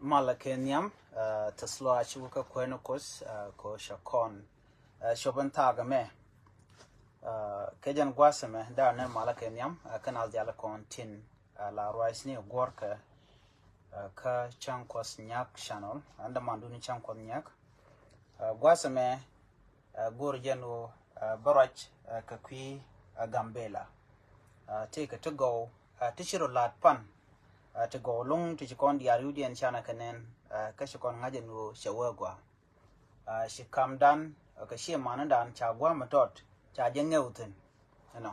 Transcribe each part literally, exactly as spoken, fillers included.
Malɛ kɛ nhiam, tɛth lɔaac wä kä kuäär ni Kuoth kɛ ɣöö cɛ kɔn cop in thaak ɛmɛ. Kɛ jɛn gua̱a̱th ɛmɛ dee nɛn malɛ kɛ nhiam kɛ naath diaal kɔn tin la ruac ni guɔ̱rkɛ kä Cäŋ Kuɔth Nyak channel. Ɛn dämandun Cäŋ Kuɔth Nyak. Gua̱a̱th ɛmɛ go̱o̱r jɛn ɣöö bä ruac kɛ kui̱ Gambela. Tëëkɛ ti gɔw ti ci rɔ la̱t pan ti gɔw lo̱ŋ ti ci kɔn diaal riwdiɛn canɛ kɛ nɛn kä ci kɔn ŋa̱c ɛn ɣöö cɛ wee gɔaa. Ci kamdan kɛ ci manidan ca gua̱a̱m mi tɔt ca jɛ ŋɛw thi̱n. Ɛnɔ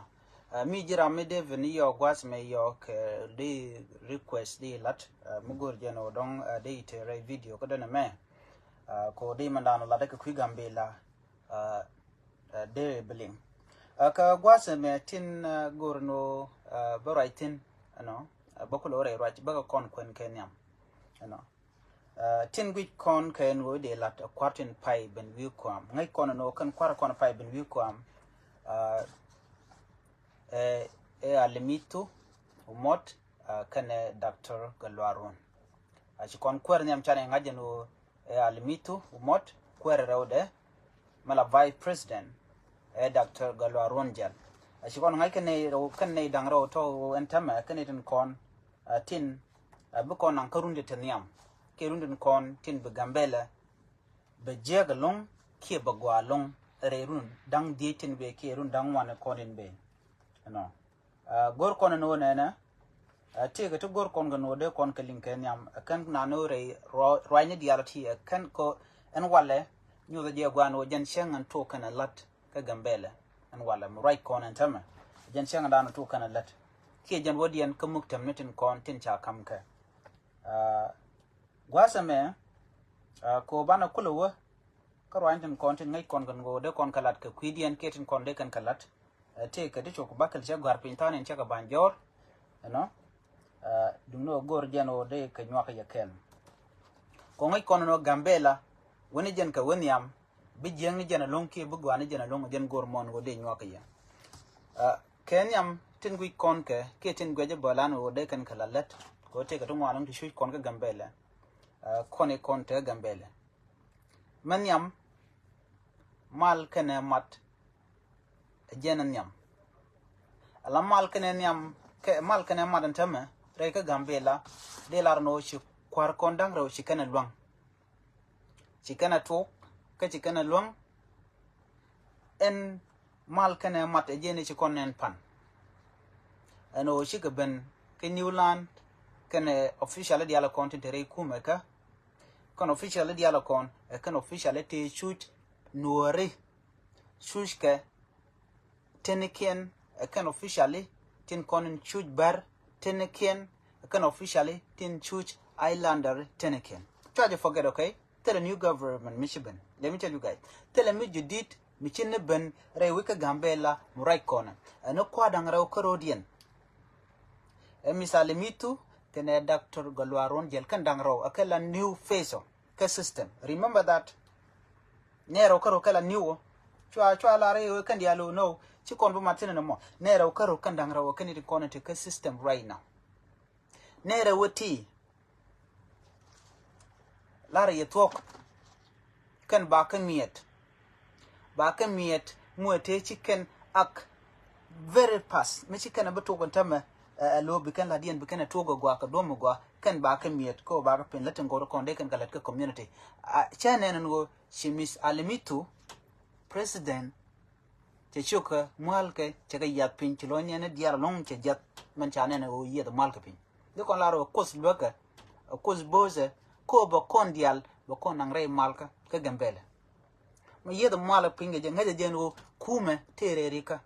mi ji̱ ram mi David ni yɔɔk gua̱a̱th mɛ yɔɔk kɛ di request di lat mi go̱o̱r jɛn ɣöö dɔ̱ŋ di te rɛy video kä dɛn ɛmɛ. Ko di mandan lat kɛ kui̱ Gambela dee bi liŋ. Kä gua̱a̱th ɛmɛ tin go̱o̱r ni ɣöö bä ruac thi̱n ɛnɔ bä kulɛ wä rɛy ruac bä kɛ kɔn kuɛn kɛ nhiam. Ɛnɔ tin guic kɔn kɛ ɛn ɣöö dee lat ɛ kua̱r tin pay ben wi̱i̱ kuam. Ŋäc kɔn ɛn ɣöö kɛn kua̱r kɔn pay ben wi̱i̱ kuam. Ɛ ɛ Alimithu Umot kɛnɛ Doctor Galuarun. A ci kɔn kuäär nhiam canɛ ŋa̱c ɛn ɣöö ɛ Alimithu Umot kuäär rɛwdɛ mɛ la Vice President ɛ Doctor Galuarun Jɛl. A ci kɔn ŋa̱c kɛn nɛy rɛw kɛn nɛy da̱ŋ rɛw tɔ̱ ɛn täämɛ kɛn nɛy tin kɔn tin a bi kɔn naŋ kä run ti te nhiam kiɛ run tin kɔn tin bi Gambela bɛ jiɛk ɛlɔ̱ŋ kiɛ bɛ gɔaa ɛlɔ̱ŋ rɛy run da̱ŋ dhieec tin bɛ kiɛ run da̱ŋ ŋuan kɔn tin bɛ. Ɛnɔ go̱r kɔn ɛn ɣöö nɛnɛ tëëkɛ ti go̱r kɔn kɛ ɛn ɣöö dee kɔn kɛ liŋ kɛ nhiam ɛ kɛn naan ɣöö rɛy ruacni diaal ti ɛ kɛn kɛ ɛn walɛ nyuɔth ɛ jɛ gua̱a̱n ɣöö jɛn cäŋ ɛn tok kɛn ɛ la̱t kä Gambela. Ɛn walɛ mi ruac kɔn ɛn täämɛ jɛn cäŋ ɛn da̱a̱n tok kɛn ɛ la̱t kiɛ jɛn wädiɛn kä muk tɛm ni tin kɔn tin ca ka̱m kɛ. Gua̱a̱th ɛmɛ ko banɛ kulɛ wä kä ruaacni tin kɔn tin ŋäc kɔn kɛn ɣöö dee kɔn kɛ la̱t kɛ kui̱diɛn kiɛ tin kɔn dee kɛn kɛ la̱t. Tëëkɛ ti cok bakɛl cɛ gɔ̱a̱r piny tha̱a̱n in cɛ kɛ ba̱ny jɔ̱ɔ̱r. Ɛnɔ duŋni ɣöö go̱o̱r jɛn ɣöö dee kɛ nyuak yɛ kɛn. Kɔ ŋäc kɔn ɛn ɣöö Gambela wäni jɛn kɛ wä nhiam bi jiäkni jɛn ɛlɔ̱ŋ kiɛ bi gɔaani jɛn ɛlɔ̱ŋ jɛn go̱o̱r mɔn ɣöö dee nyuak yɛ. Kɛ nhiam tin guic kɔn kɛ kiɛ tin guic bä lan ɣöö dee kɛn kɛ la lät kɛ ɣöö tëëkɛ ti ŋuan ɛn ti cuc kɔn kä Gambela. Kɔn i̱ kɔn te Gambela mɛ nhiam mal kɛnɛ mat. Ɛ jɛn ɛ nhiam ala mal kɛnɛ nhiam kɛ mal kɛnɛ mat ɛn täämɛ rɛy kä Gambela. Dee lar ɛn ɣöö ci kua̱r kɔn da̱ŋ rɛw ci kɛn ɛ luäŋ. Ci kɛn ɛ tuɔɔk kä ci kɛn ɛ luäŋ. Ɛn mal kɛnɛ mat ɛ jɛn i̱ ci kɔn nɛn pan. Ɛn ɣöö cikɛ ben kä Newland kɛnɛ official diaal kɔn tin te rɛy kumɛ kä kɛn official diaal kɔn ɛ kɛn official tëë cuc Nuɔri. Cuc kɛ tenikiɛn ɛ kɛn official tin kɔn in cuc Bär tenikiɛn ɛ kɛn official tin cuc Islander tenikiɛn. Cua jɛ forget, okay? Thilɛ new government mi ci ben. Let me tell you guys. Thilɛ mi judit mi ci ni ben rɛy wec kä Gambela mi ruac kɔnɛ. Ɛn ni kua̱r da̱ŋ rɛw kä ro̱diɛn. Ɛ mi Alimithu kɛnɛ Doctor Galuarun Jɛl kɛn da̱ŋ rɛw ɛ kɛ la new face ɔ kɛ system. Remember that. Nɛy rɛw kä rɛw kɛ la new ɔ. Cua cua lar i̱ ɣöö kɛn diaal ɣöö no ci kɔn bi mat thi̱n ɛn ɛmɔ. Nɛy rɛw kä rɛw kɛn da̱ŋ rɛw ɔ kɛn i̱ ti kɔn i̱ ti kä system right now. Nɛy rɛw ɛ ti lar yɛ thuɔ̱k kɛn ba kɛ miɛt. Ba kɛ miɛt muɛ tëë ci kɛn ak very fast mi ci kɛn a bi tok ɛn tämɛ. Ɛ lo̱o̱ bi kɛn la diɛn bi kɛn a tok ɛ gɔaa kɛ duɔ̱m ɛ gɔaa kɛn ba kɛ miɛt kä ba kɛ pin lät in go̱r kɔn dee kɛn kɛ lät kä community. Cɛ nɛn ɛn ɣöö ci Miss Alimithu president cɛ ciökɛ mua̱lkɛ cɛ kɛ yath piny ci lɔcniɛn ni diaal ɛlɔ̱ŋ cɛ jiath mɛn ca nɛn ɛ ɣöö yieth mua̱lkɛ piny. Dhi kɔn lar ɛ Kuoth luäkä ɛ Kuoth bo̱o̱thɛ ko bɛ kɔn diaal bɛ kɔn naŋ rɛy malkä kä Gambela. Mi yieth mual piny kɛ jɛ ŋäcɛ jɛn ɣöö kumɛ tëë rɛɛrikä.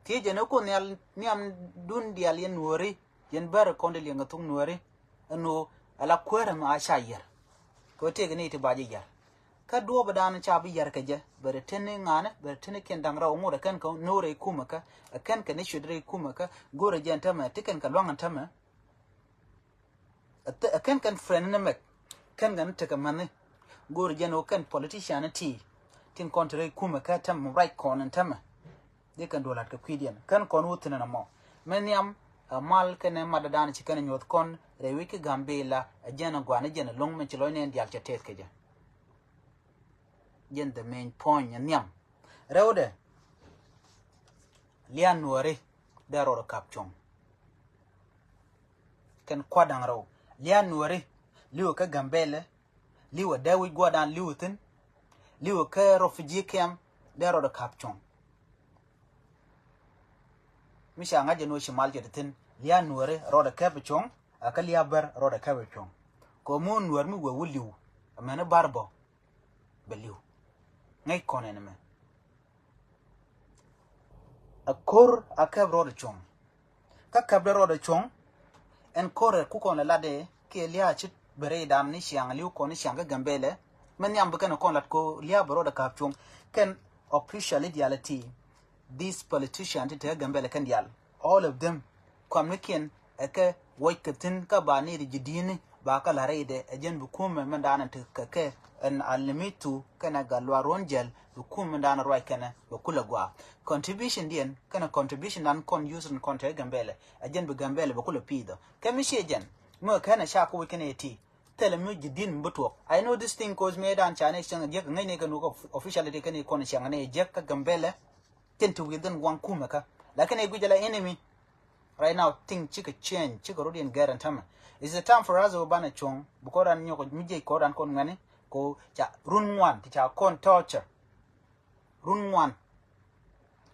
Thiecɛ ni Kuoth nhial nhiamdun diaal yɛn Nuɔri yɛn bär kɔn di liɛŋ kɛ thuk Nuɔri. Ɛn ɣöö ala kuäärä mi a ca yär kɛ ɣöö tëëkɛ ni ti ba jɛ yär. Kä duɔɔpdan ca bi yär kɛ jɛ bɛ rɛ teni ŋa̱nɛ bɛ rɛ teni kiɛn da̱ŋ rɛw ŋot ɛ kɛn kɛ no̱o̱rɛ i̱ kumɛ kä ɛ kɛn kɛ ni cuet rɛ i̱ kumɛ kä go̱o̱rɛ jɛn tämɛ ti kɛn kɛ lua̱ŋ ɛn tämɛ. Ɛ kɛn kɛn friend ni mɛk kɛn kɛn tekɛ mäni. Go̱o̱r jɛn ɣöö kɛn politician ni ti tin kɔn ti rɛy kumɛ kä tɛm right kɔn in tɛmɛ. Dee kɛn duɔlat kɛ kui̱diɛn kɛn kɔn wä thi̱n ɛn ɛmɔ mɛ nhiam. Ɛ mal kɛnɛ matdä dan ci kɛnɛ nyuɔth kɔn rɛy wi̱c kä Gambila, ɛ jɛn ɛ gua̱n, ɛ jɛn ɛ lo̱ŋ min ci lɔcnɛ in diaal cɛ tɛth kɛ jɛ. Jɛn the main point ɛ nhiam. Rɛwdɛ, lian Nuɔri dee rɔɔdɛ ka̱p cuɔ̱ŋ. Kɛn kua̱r da̱ŋ rɛw, lian Nuɔri li̱wɛ kä Gambila, li̱wɛ dee wi̱c gua̱dan li̱wɛ thi̱n, li̱wɛ kä refugee camp, dee rɔɔdɛ ka̱p cuɔ̱ŋ. Mi ca ŋa̱c jɛ ni wä ci mal cɛ ti thi̱n, lian Nuɔri rɔɔdɛ kɛp cuɔ̱ŋ, a kä lian Bär rɔɔdɛ kɛp cuɔ̱ŋ. Kɛ mi wä Nuɔr mi wee wä li̱w, a mɛn i̱ Bär bä bɛ li̱w. Ŋäc kɔn ɛn ɛmɛ. A ko̱r a kɛp rɔɔdɛ cuɔ̱ŋ. Kä kɛp dee rɔɔdɛ cuɔ̱ŋ, ɛn ko̱r ɛ ku kɔn lɛ lat ɛ kiɛ lia̱a̱ ci bɛ rɛydan ni ciaŋ li̱w kɔn ni ciaŋ kä Gambɛlɛ. Mɛ nhiam bi kɛn kɔn lat ko lia̱a̱ bɛ rɔɔdɛ ka̱p cuɔ̱ŋ. Kɛn official i̱ diaal ɛ ti, these politician ti te kä Gambɛlɛ kɛn diaal, all of them, kɔamnikiɛn ɛ kɛ wuɔc kɛ thi̱n kä ba ni ri ji̱ di̱i̱ni ba kä la̱r rɛydɛ, ɛ jɛn bi kumɛ mɛn daanɛ ti kɛ kɛ ɛn Alimitu kɛnɛ Gatluak Ruɔ̱n Jiɛl, bi kumɛ mɛn daanɛ ruac kɛnɛ bɛ kulɛ gɔaa. Contribution diɛn kɛnɛ contribution dan kɔn use in kɔn te Gambɛlɛ, ɛ jɛn bi Gambɛlɛ bɛ kulɛ pi̱i̱th ɔ. Kɛ mi ciɛ jɛn mi kɛ kɛn ɛ ca kä wi̱c kɛnɛ ɛ ti, thilɛ mi ji̱ di̱i̱n mi bi tuɔɔk. I know this thing 'cause mi dan ca ni cieŋ jiäk ŋäcni kɛ nu kɛ officiality kɛn ikɔn cieŋ ni jiäk kä Gambɛlɛ. Tin ti within waŋ kumɛ kä. Lakin ɛ guic ala enemy. Right now, thing cikɛ change, cikɛ rot in gɛr ɛn tämɛ. It's a time for us ɔ banɛ cuɔ̱ŋ, because ran nyɔk mi jiɛc kɔn ran kɔn ŋuɛni, ko ca run ŋuan ti ca kɔn torture. Run ŋuan.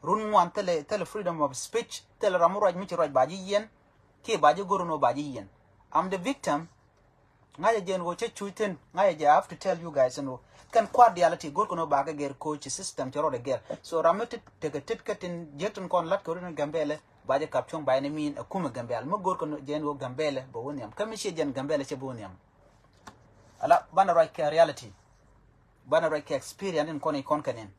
Run ŋuan thilɛ, thilɛ freedom of speech, thilɛ ram mi ruac mi ci ruac ba ji̱ yiɛn, kiɛ ba ji̱ go̱r ni wä ba ji̱ yiɛn. I'm the victim. Ŋa̱cä jɛn ɣöö cä cuc thi̱n, ŋa̱cä jɛ, I have to tell you guys ɛn ɣöö kɛn kua̱r diaal ti go̱r kɛn ɣöö bakɛ gɛr koci system cɛ rɔɔdɛ gɛr. So ram mi tet tekɛ tet kä tin jiäk tin kɔn lat kɛ run in Gambɛlɛ, ba jɛ kap cuɔ̱ŋ ba ɛn imin ɛ kumɛ Gambɛlɛ. Mi go̱r kɛn jɛn ɣöö Gambɛlɛ bɛ wä nhiam. Kä mi ciɛ jɛn Gambɛlɛ cɛ bɛ wä nhiam. Ala banɛ ruac kɛ reality. Banɛ ruac kɛ experience in kɔn ikɔn kɛn in.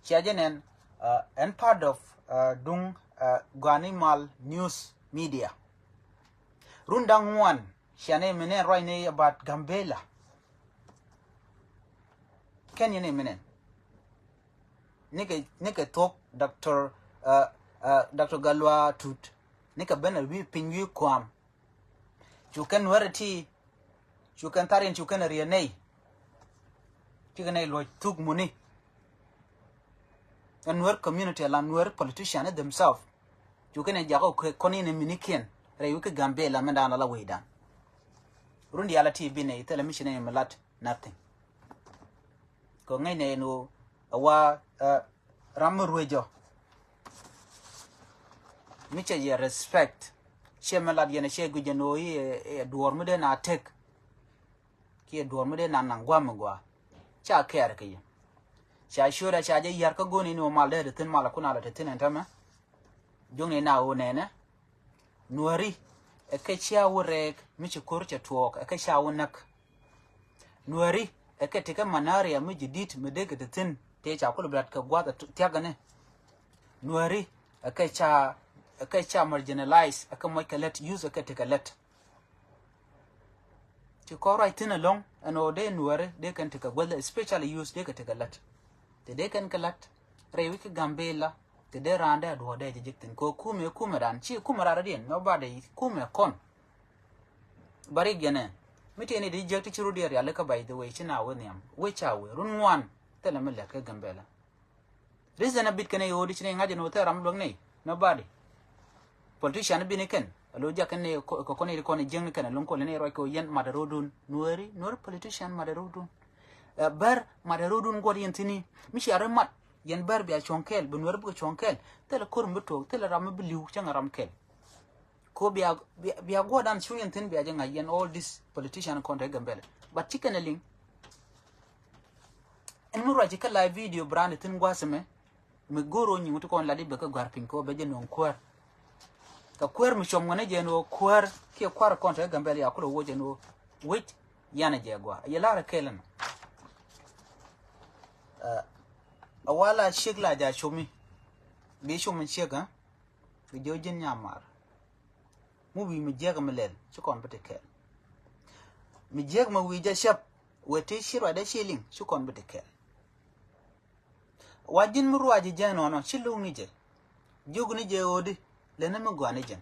Cia jɛ nɛn, uh, ɛn part of, uh, duŋ, uh, Guani Mal News Media. Run da̱ŋ ŋuan cia nɛ mi nɛn ruacni about Gambela. Kɛn yɛn ɛ mi nɛn nikɛ, nikɛ thuɔ̱k Doctor, uh, uh, Doctor Galwa Tut, nikɛ ben a wi̱i̱ piny wi̱i̱ kuam. Cu kɛn Nuɛr ti, cu kɛn tharin, cu kɛn riɛ nɛy. Cikɛ nɛy luɔc thuk muni. Ɛn Nuɛr community ala Nuɛr politician themselves. Cu kɛn ɛ jakɔ kɔn in ɛ minikiɛn rɛy wi̱i̱ kä Gambela mɛn dan ala wecdan. Run diaal a ti bi nɛy thilɛ mi ci nɛy mi lat nothing. Kɛ ŋäcnɛ ɛn ɣöö a wa, uh, ram mi ruecɔ mi cɛ yɛ respect. Ciɛ mi lat yɛn a ciɛ guic ɛn ɣöö i̱ ɛ duɔɔr mi dee na tek kiɛ duɔɔr mi dee na naŋ gua̱a̱m mi gua̱a̱. Ca kɛɛr kɛ yɛ. Ca ciötdä ca jɛ ya̱r kä go̱o̱ni ni wä mal dee te thi̱n mal a kun a la te thi̱n ɛn tämɛ. Juŋni na ɣöö nɛnɛ Nuääri ɛ kɛ cia wä rɛɛk mi ci ko̱r cɛ tuɔɔk, ɛ kɛ cia wä näk. Nuääri ɛ kɛ tekɛ malaria mi ji̱ di̱t mi dee kɛ te thi̱n tëë ca kulɛ bi lat kɛ gua̱th thia̱kɛni. Nuääri ɛ kɛ ca, ɛ kɛ ca marginalize, ɛ kɛ moc kɛ lät, youth ɛ kɛ tekɛ lät. Ci kɔn ruac thi̱n ɛlɔ̱ŋ ɛn ɣöö dee Nuääri dee kɛn tekɛ guäth, especially youth dee kɛ tekɛ lät. Te dee kɛn kɛ lät rɛy wi̱c kä Gambela, te dee raan dee a duɔ̱ɔ̱r dee jɛ jek thi̱n kɛ ɣöö kumɛ, kumɛ raan ci kumɛ raan rɔ̱diɛn, nobody, kumɛ kɔn. Ba rik jɛn ɛ mi tiɛni di jiäk ti ci rut diɛ riali kä, by the way, ci na wee nhiam wee ca wee run ŋuan thilɛ mi lɛt kä Gambela. Reason a bit kɛn ɛ ɣöö di ci ni ŋa̱c ɛn ɣöö thil ram luäk ni nobody. Politician bi ni kɛn a lo̱c jak kɛn ni kɛ kɔn i̱ di kɔn i̱ jiäkni kɛn a lo̱ŋ kɔn lɛ ni ruac kɛ ɣöö yɛn mat a ro̱o̱dun. Nuääri, Nuääri politician mat a ro̱o̱dun. Ɛ Bär mat a ro̱o̱dun guɔt yɛn thi̱n i̱ mi cia rɔ mat yɛn Bär bia cuɔ̱ŋ kɛɛl, bi Nuääri bikɛ cuɔ̱ŋ kɛɛl. Thilɛ ko̱r mi bi tuɔɔk, thilɛ ram mi bi li̱w cäŋ ɛ ram kɛɛl. Ko bia, bia, bia guɔ̱dan cu yɛn thi̱n bia jɛ ŋa̱c yɛn all this politician kɔn te Gambela. But ci kɛn a liŋ. Ɛn mi ruac ci kä live video brand thi̱n gua̱a̱th ɛmɛ. Mi go̱o̱r ɣöö nyiŋ ti kɔn lat i̱ bɛ kä gua̱r piny kɛ ɣöö bɛ jɛ nööŋ kuäär. Kɛ kuäär mi cuɔm ŋuɛn ɛ jɛ ɛn ɣöö kuäär kiɛ kua̱r kɔn te Gambela ya kulɛ woc ɛn ɣöö wec yan ɛ jɛ gua̱a̱. Yɛ la̱r ɛ kɛɛl ɛn. Ɛ, a wala ciek la ja cumi. Bi cumi ciek, ɛ? Bi jiök ji̱n nyamar. Mi wi̱i̱ mi jiäk mi lɛl ci kɔn bi ti kɛɛl. Mi jiäk mi wi̱i̱ jɛ cäp wee ti ci ruacdɛ ci liŋ ci kɔn bi ti kɛɛl. Wa ji̱n mi ruac ji̱ jɛ nɔnɔ ci luŋ ni jɛ. Jiök ni jɛ ɣöödi. Lɛn ni mi gɔaa ni jɛn.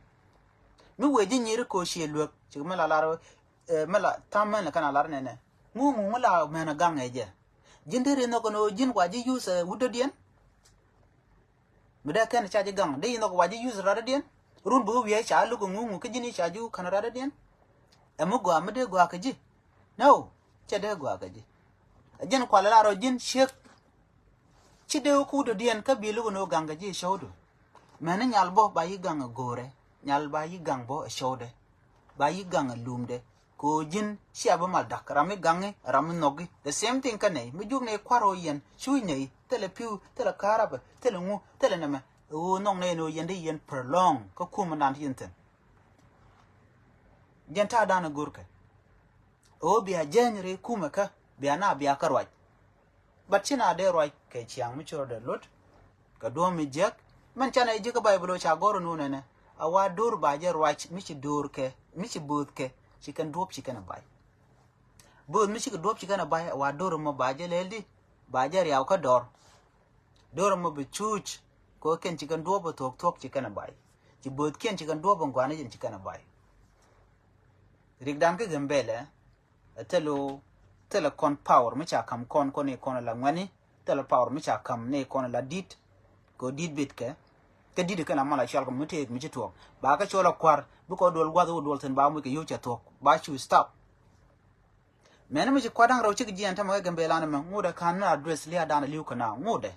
Mi wee ji̱ nyiri kɛ ɣöö ciɛ luek, cikɛ mi la lar, eh, mi la tham mɛn lɛ kɛn a lar nɛnɛ. Ŋu ŋu ŋu la mɛn a gaŋ ɛ jɛ. Ji̱n deri nhɔk kɛn ɣöö ji̱n wa ji̱ yuth, eh, wut dɔ̱diɛn. Mi dee kɛn ca ji̱ gaŋ dee yi nhɔk wa ji̱ yuth rat dɔ̱diɛn. Run bi wä wiee ca luk ŋu ŋu kä ji̱n yi ca ji̱ wä ka̱n rat dɔ̱diɛn. Ɛ mi gɔaa mi dee gɔaa kɛ ji̱. No, cɛ dee gɔaa kɛ ji̱. Ɛ ji̱n kual lar ɣöö ji̱n ciek. Ci dee wä kut dɔ̱diɛn kä bi luk ni wä gaŋ kɛ ji̱ cɔwdu. Mɛni nyal bä ba yi gaŋ ɛ go̱o̱rɛ, nyal ba yi gaŋ bä ɛ cɔwdɛ, ba yi gaŋ ɛ lumdɛ. Kɛ ɣöö ji̱n cia bi mal dak, ram mi gaŋi, ram mi nhɔki. The same thing kä nɛy mi juk nɛy kua̱r ɣöö yɛn cuc nɛy, thilɛ pi̱w, thilɛ ka̱rapɛ, thilɛ ŋu, thilɛ nɛmɛ. Ɣöö nhɔk nɛy ni ɣöö yɛn di yɛn prolong kä kumɛ nan ti yɛn thi̱n. Jɛn ta̱a̱ dan ɛ go̱rkɛ. Ɣöö bia jɛny ri kumɛ kä bia na bia kä ruac. But ci na dee ruac kɛ ciaŋ mi ci rɔ dee lot kɛ duɔ̱ɔ̱m mi jiäk. Mɛn canɛ ji̱ kä Baibol ca gɔr nu nɛnɛ. A wa do̱r ba jɛ ruac mi ci do̱r kɛ, mi ci bööth kɛ, ci kɛn duɔ̱ɔ̱p ci kɛn a bay. Bööth mi ci kɛ duɔ̱ɔ̱p ci kɛn a bay, a wa do̱r mɔ ba jɛ lɛl di, ba jɛ riaw kä dɔr. Do̱r mɔ bi cuuc, kɛ kɛn ci kɛn duɔ̱ɔ̱p a thuɔ̱k thuɔ̱k ci kɛn a bay. Ci bööth kiɛn ci kɛn duɔ̱ɔ̱p a ŋuani jɛn ci kɛn a bay. Rik dan kä Gambɛlɛ, thilɛ, thilɛ kɔn power mi ca kam kɔn kɔn ni kɔn la ŋuɛni, thilɛ power mi ca kam ni kɔn la dit. Kɛ dit bit kɛ, kɛ dit kɛ la mal a cual kɛ mi tëëk mi ci tuɔɔk. Ba kɛ cual a kuar, bi kɔ duɔl guath wä duɔl thin ba muc kɛ yo̱w ca thuɔɔk, ba cu stop. Mɛni mi ci kuat da̱ŋ rɛw cik jiɛn tämɛ kɛ Gambɛlɛ ni mɛ, ŋut ɛ kan ni address lia dan liw kɛ na, ŋut ɛ.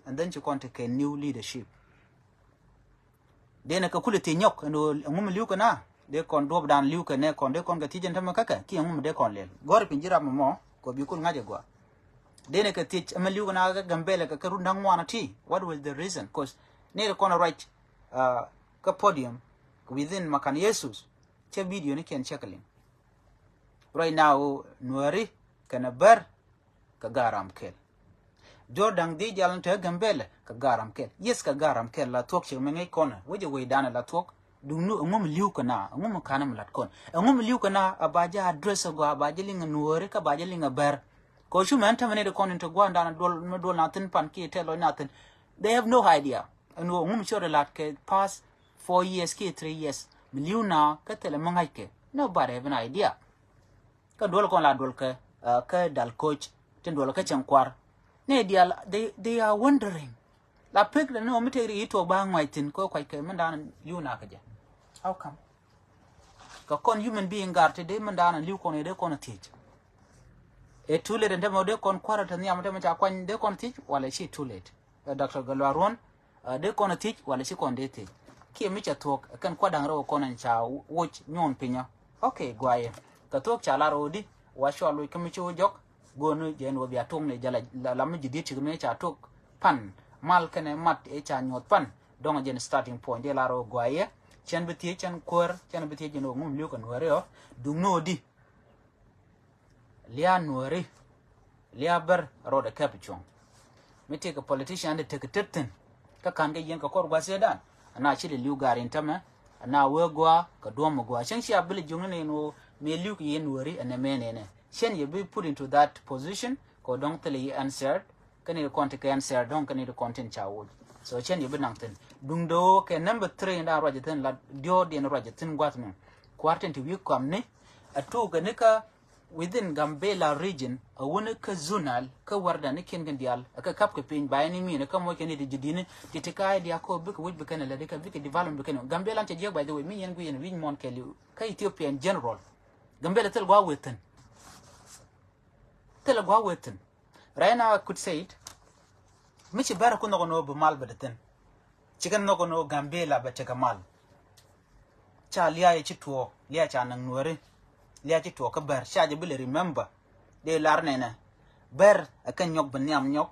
And then ci kɔn ti kɛ new leadership. Dee nɛ kɛ kulɛ thiec nyɔk ɛn ɣöö ɛŋu mi li̱w kɛ na. Dee kɔn duɔ̱ɔ̱p dan li̱w kɛ nɛ kɔn dee kɔn kɛ thiec ɛn tämɛ käkɛ kiɛ ɛŋu mi dee kɔn lɛl. Gɔ̱r piny ji̱ rap mɔ mɔ kɔ bi kul ŋa̱c ɛ gɔaa. Dee nɛ kɛ thiec ɛmɛ li̱w kɛ na kɛ Gambɛlɛ kɛ kɛ run da̱ŋ ŋuan ati. What was the reason? Cause nɛy ti kɔn ruac, uh, kä podium within Makan Yesus. Cɛ video ni kiɛn cɛ kɛ liŋ. Right now Nuɛri kɛnɛ Bär kɛ Garam Kɛl. Jɔr da̱ŋ dhieec jal ni te Gambɛlɛ kɛ Garam Kɛl. Yes, kɛ Garam Kɛl la thuɔ̱k cɛ mi ŋäc kɔn. Wec ɛ wecdan la thuɔ̱k. Duŋni ɛŋu mi li̱w kɛ na, ɛŋu mi ka̱n mi lat kɔn. Ɛŋu mi li̱w kɛ na, a ba jɛ address ɛ gɔaa, a ba jɛ liŋ ɛ Nuɔri, kä ba jɛ liŋ ɛ Bär. Kɛ cu mɛn tämɛ ni di kɔn in te gua̱a̱r dan duɔl, mi duɔl na thi̱n pan kiɛ tɛl lɔc na thi̱n. They have no idea. Ɛn ɣöö ɛŋu mi cɔr ɛ lat kɛ past four years kiɛ three years. Mi li̱w na, kä thilɛ mi ŋa̱ckɛ. Nobody have an idea. Kä duɔl kɔn la duɔl kɛ, uh, kä dal coach tin duɔl kä cɛŋ kuar. Ni dial, they, they are wondering. La pek la ni ɔ mi tek ri i tuɔk ba ŋuac thin kɔ kuac kɛ min dan liu na kɛ jɛ. How come? Kɛ kɔn human being gar ti dee min dan liu kɔn i dee kɔn thiec. E too late ɛn tämɛ dee kɔn kuar te nhiam tämɛ ca kuany dee kɔn thiec wala ci too late. Ɛ Doctor Galwa Ruɔn, ɛ dee kɔn thiec wala ci kɔn dee thiec. Kiɛ mi ca thuɔk ɛ kɛn kuat da̱ŋ rɛw kɔn ɛn ca woc nyuɔn pinyä. Ok, guayɛ. Kɛ thuɔk ca lar ɣöö di wa cual woc kä mi ci wä jɔk. Go̱o̱n jɛn wä bia tuɔk ni jɛ la, la, la mi ji̱ di̱t ci kɛ mi ca tuɔk pan mal kɛnɛ mat ɛ ca nyuɔth pan. Dɔ̱ŋ jɛn starting point dee lar ɣöö guayɛ. Cɛn bi thiec cɛn kuäär cɛn bi thiec jɛn wä ŋum li̱w kɛ Nuɛri ɔ. Duŋ ni wä di. Lia Nuɔri, lia Bär rɔɔdɛ kɛp cuɔ̱ŋ. Mi tëëkɛ politician di tekɛ tet thi̱n. Kä ka̱n kɛ yɛn kɛ kɔr gua̱th cɛ dan. Ana ci lɛ li̱w ga̱r in tämɛ. Ana wee gua̱a̱ kɛ duɔ̱m mi gua̱a̱. Cäŋ ci a bi lɛ jiöŋni ni in ɣöö mëë li̱w kɛ yɛn Nuɔri ɛnɛ mëë nɛnɛ. Cɛn yɛ bi put into that position kɛ dɔ̱ŋ thilɛ yi answered. Kä ni kɔn ti kɛ answer dɔ̱ŋ kä ni kɔn tin ca woc. So cɛn yɛ bi naŋ thi̱n. Duŋdɛ ɣöö kɛ number three in dan ruacɛ thi̱n la diɔ̱ɔ̱diɛn ruacɛ thi̱n gua̱th mi. Kua̱r tin ti wi̱i̱ kɔam ni. A tuukɛ ni kä within Gambela region, a wuni kä zonal, kä wardani kiɛn kɛn dial, a kä kap kɛ piny, ba yani min, a kä moc kɛn iti jidini, ti ti ka idea ko bikɛ wic bikɛn a lɛ di kä bikɛ development bikɛn. Gambela cɛ jiɛk, by the way, mi yɛn gui yɛn wic mɔn kɛli, kä Ethiopia in general. Gambela thil gua wethin. Thil gua wethin. Right now, I could say it. Mi ci Bär ku nhɔk ni wä bi mal bɛ di thin. Ci kɛ nhɔk ni wä Gambela bɛ tekɛ mal. Ca Liay ci tuɔɔk, Liay ca naŋ Nuɔri. Liay ci tuɔɔk kä Bär, ca jɛ bi lɛ remember. Dee lar nɛnɛ. Bär ɛ kɛ nyɔk bi nhiam nyɔk.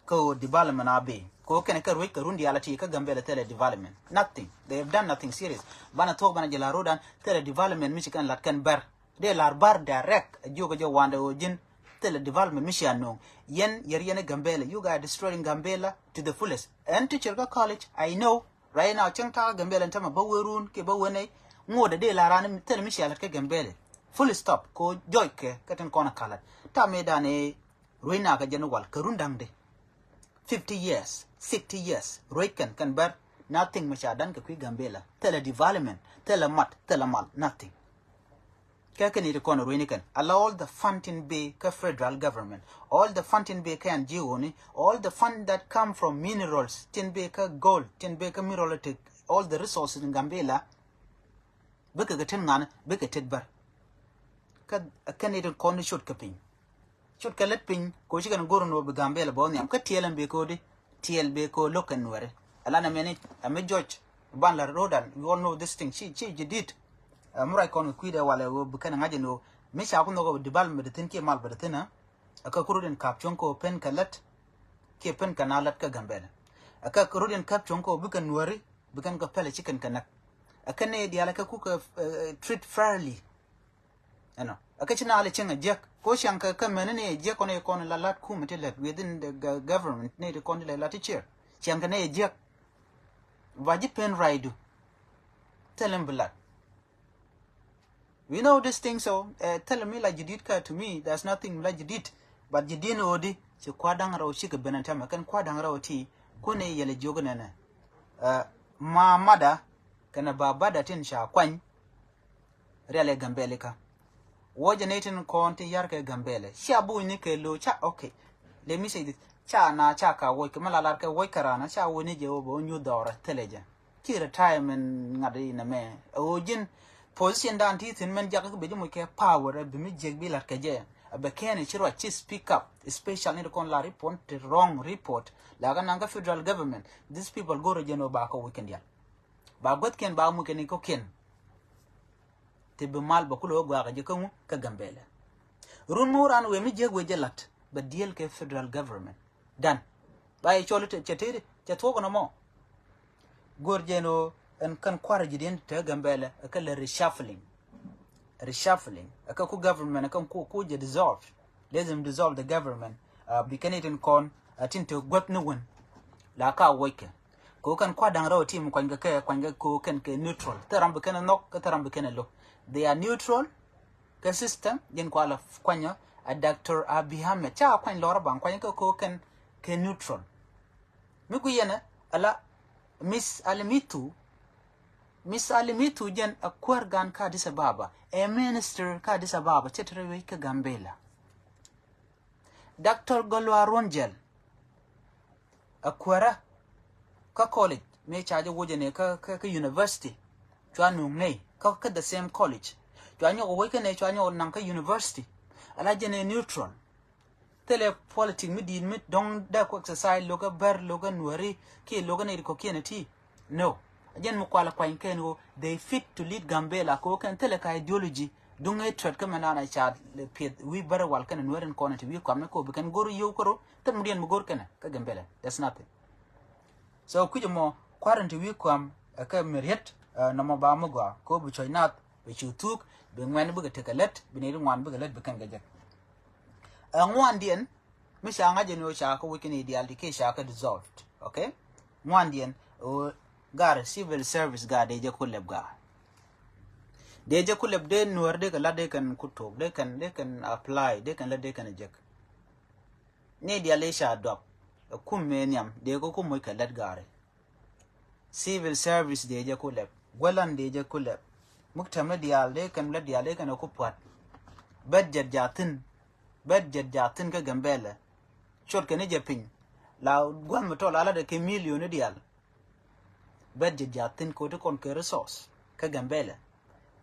Kä ɣöö development a bi. Kä ɣöö kɛnɛ kɛ ruec kɛ run diaal a ti kä Gambela thilɛ development. Nothing. They have done nothing serious. Banɛ thuɔk banɛ jɛ la rodan thilɛ development mi ci kɛn lat kɛn Bär. Dee lar Bär direct, a jiök a jɛ wandɛ ɣöö ji̱n thilɛ development mi cia no̱o̱ŋ. Yɛn yɛr yɛn i̱ Gambela, you guys destroying Gambela to the fullest. Ɛn teacher kä college, I know. Right now, cäŋ ta̱a̱ kä Gambela ɛn tämɛ bä wee run kiɛ bä wee nɛy. Ŋot a dee lar an thilɛ mi cia lät kä Gambela. Full stop, kɛ ɣöö jɔc kɛ kä tin kɔn a kalät. Ta̱a̱ mëë dan ëë ruec nakä jɛn wal kɛ run da̱ŋ di. Fifty years, sixty years, ruec kɛn kɛn Bär. Nothing mi ca dan kɛ kui̱ Gambela. Thilɛ development, thilɛ mat, thilɛ mal, nothing. Kɛ kɛ ni ti kɔn ruini kɛn. Ala all the fund tin be kä federal government. All the fund tin be kä N G O ni. All the fund that come from minerals, tin be kä gold, tin be kä mineralitic, all the resources in Gambela. Bikɛ kɛ tin ŋani, bikɛ tet bär. Kä kɛ ni ti kɔn ni cot kɛ piny. Cot kɛ lät piny, ko cikɛn go̱r ni wä bi Gambela bä wä nhiam. Kä tiɛl ɛn bi ko di, tiɛl bi ko lo̱k kɛ Nuɛri. Ala na mɛni, a mi jɔc, ban la rodan, you all know this thing, ci, ci jidit. Ɛ, mi ruac kɔn kɛ kui̱dɛ walɛ wä bi kɛn ŋa̱c ni wä. Mi ca ku nhɔk wä development bɛ di thin kiɛ mal bɛ di thin, ɛ. Ɛ kä ku rut in kap cuɔ̱ŋ kɛ wä pen kɛ lät, kiɛ pen kɛ na lät kä Gambela. Ɛ kä rut in kap cuɔ̱ŋ kɛ wä bi kɛ Nuɛri, bi kɛn kɛ pɛlɛ cikɛn kɛ näk. Ɛ kä ni dial ɛ kä ku kɛ, ɛ, treat fairly. Ɛnɔ. Ɛ kä ci na lɛ cieŋ ɛ jiäk. Ko ciaŋ kɛ kä mɛni ni ɛ jiäk kɔn ɛ kɔn la lat kumɛ ti lɛt within the go-, government ni ti kɔn ti lɛ lat ti cier. Ciaŋ kɛ ni ɛ jiäk. Ba ji̱ pen raydu. Thilɛ mi bi lat. We know this thing so, ɛ, thilɛ mi la jidit kä to me, there's nothing la jidit. But jidit ni odi, ci kua̱r da̱ŋ rɛw cikɛ ben ɛ tɛmɛ, kɛn kua̱r da̱ŋ rɛw ti, kun ɛ yɛlɛ jiök nɛnɛ. Ɛ, ma mada, kɛn ɛ ba bada tin ca kuany, rial ɛ Gambɛli kä. Wuɔcɛ ni tin kɔn ti yar kɛ Gambɛlɛ. Cia buny ni kɛ lo, ca, okay. Let me say this. Ca na ca ka wuɔc kɛ, mi la lar kɛ wuɔc kɛ rana, ca wuɔc ni jɛ wä bɛ wä nyuth dhɔrɛ thilɛ jɛ. Ci retirement ŋa̱t inɛ mɛ. Ɛ ɣöö ji̱n position dan ti thi̱n mɛn jakä kɛ bɛ ji̱ muc kɛ power, ɛ bi mi jiɛk bi lat kɛ jɛ. Ɛ bɛ kɛn i̱ ci ruac ci speak up, especially ni ti kɔn la report, ti wrong report. La kɛ naŋ kä federal government, these people go̱rɛ jɛn ɣöö ba kɛ wi̱c kɛn dial. Ba guäthkiɛn ba mukɛ ni kɔ̱kiɛn. Ti bi mal bɛ kulɛ wä guakä jɛ kä ŋu kä Gambɛlɛ. Run mi wä ran wee mi jiäk wee jɛ lat bɛ diɛl kɛ federal government. Dan. Ba yɛ cɔl cɛ tëëdi cɛ thuɔk nɔmɔ. Go̱r jɛ ni wä ɛn kɛn kuarɛ ji̱ diɛn te Gambɛlɛ ɛ kɛ lɛ reshuffling. Reshuffling. Ɛ kɛ ku government ɛ kɛn ku, ku jɛ dissolve. Let them dissolve the government. Bi kɛn itin kɔn a tin te guäth ni wän. La ka wuɔckɛ. Ko kɛn kua̱r da̱ŋ rɛw tim kuanykɛ kɛ, kuanykɛ ko kɛn kɛ neutral. Thil ram bi kɛn ɛ nhɔk, kä thil ram bi kɛn ɛ lo̱k. They are neutral. Kɛ system, jɛn kua la kuanyɔ, a Doctor Abiy Ahmed. Ca kuany lɔrä baŋ kuany kɛ ko kɛn kɛ neutral. Mi ku yɛnɛ, ala Miss Alimithu, Miss Alimithu jɛn a kuäär gan kä Addis Ababa. Ɛ minister kä Addis Ababa, cɛ te rɛ wec kä Gambela. Doctor Golwa Ruonjel. A kuäärä kä college mëë ca jɛ wocɛ ni kä, kä, kä university. Cua nuŋ nɛy kä, kä the same college. Cua nyɔk wec kä nɛy cua nyɔk naŋ kä university. Ala jɛ ni neutral. Thilɛ politic mi di̱i̱t mi dɔ̱ŋ dee ku exercise lokä bär lokä nuäri kiɛ lokä nɛy ti kɔ̱kiɛn ti. No. A jɛn mi kual kuany kɛn ɣöö they fit to lead Gambela ko kɛn thilɛ ka ideology. Duŋ ɛ trɛt kä mɛ naan a ca piɛth wi̱i̱ bärɛ wal kɛn nuɛr in kɔn ti wi̱i̱ kuam ni ko bi kɛn go̱r yio̱w käro thil mi diɛn mi go̱r kɛnɛ kä Gambela. That's nothing. So kui̱c ɛmɔ kua̱r in ti wi̱i̱ kuam ɛ kɛ mi riet nɔmɔ ba mi gɔaa ko bi cuɔ̱c nath bi cu thuk bi ŋuɛn bikɛ tekɛ lät bi ni ri ŋuan bikɛ lät bi kɛn kɛ jek. Ɛ ŋuandiɛn mi ca ŋa̱c ɛn ɣöö ca kä wi̱c kɛn i̱ diaal ti kiɛ ca kä dissolved. Okay. Ŋuandiɛn ɣöö gar civil service gar dee jɛ ku lɛp gar. Dee jɛ ku lɛp dee nuäär dee kɛ lat dee kɛn ku tok dee kɛn dee kɛn apply dee kɛn lät dee kɛn jek. Ni diaal i̱ ca duak ɛ kum mëë nhiam dee kɛ ku moc kɛ lät gari. Civil service dee jɛ ku lɛp guälan dee jɛ ku lɛp. Muktamɛ diaal dee kɛn lät diaal dee kɛn ɛ ku pua̱t. Budget jathin. Budget jathin kä Gambela. Cot kɛn i̱ jɛ piny la gua̱n mi tɔl ala dee kɛ million i̱ diaal. Budget jathin koti kɔn kɛ resource kä Gambela.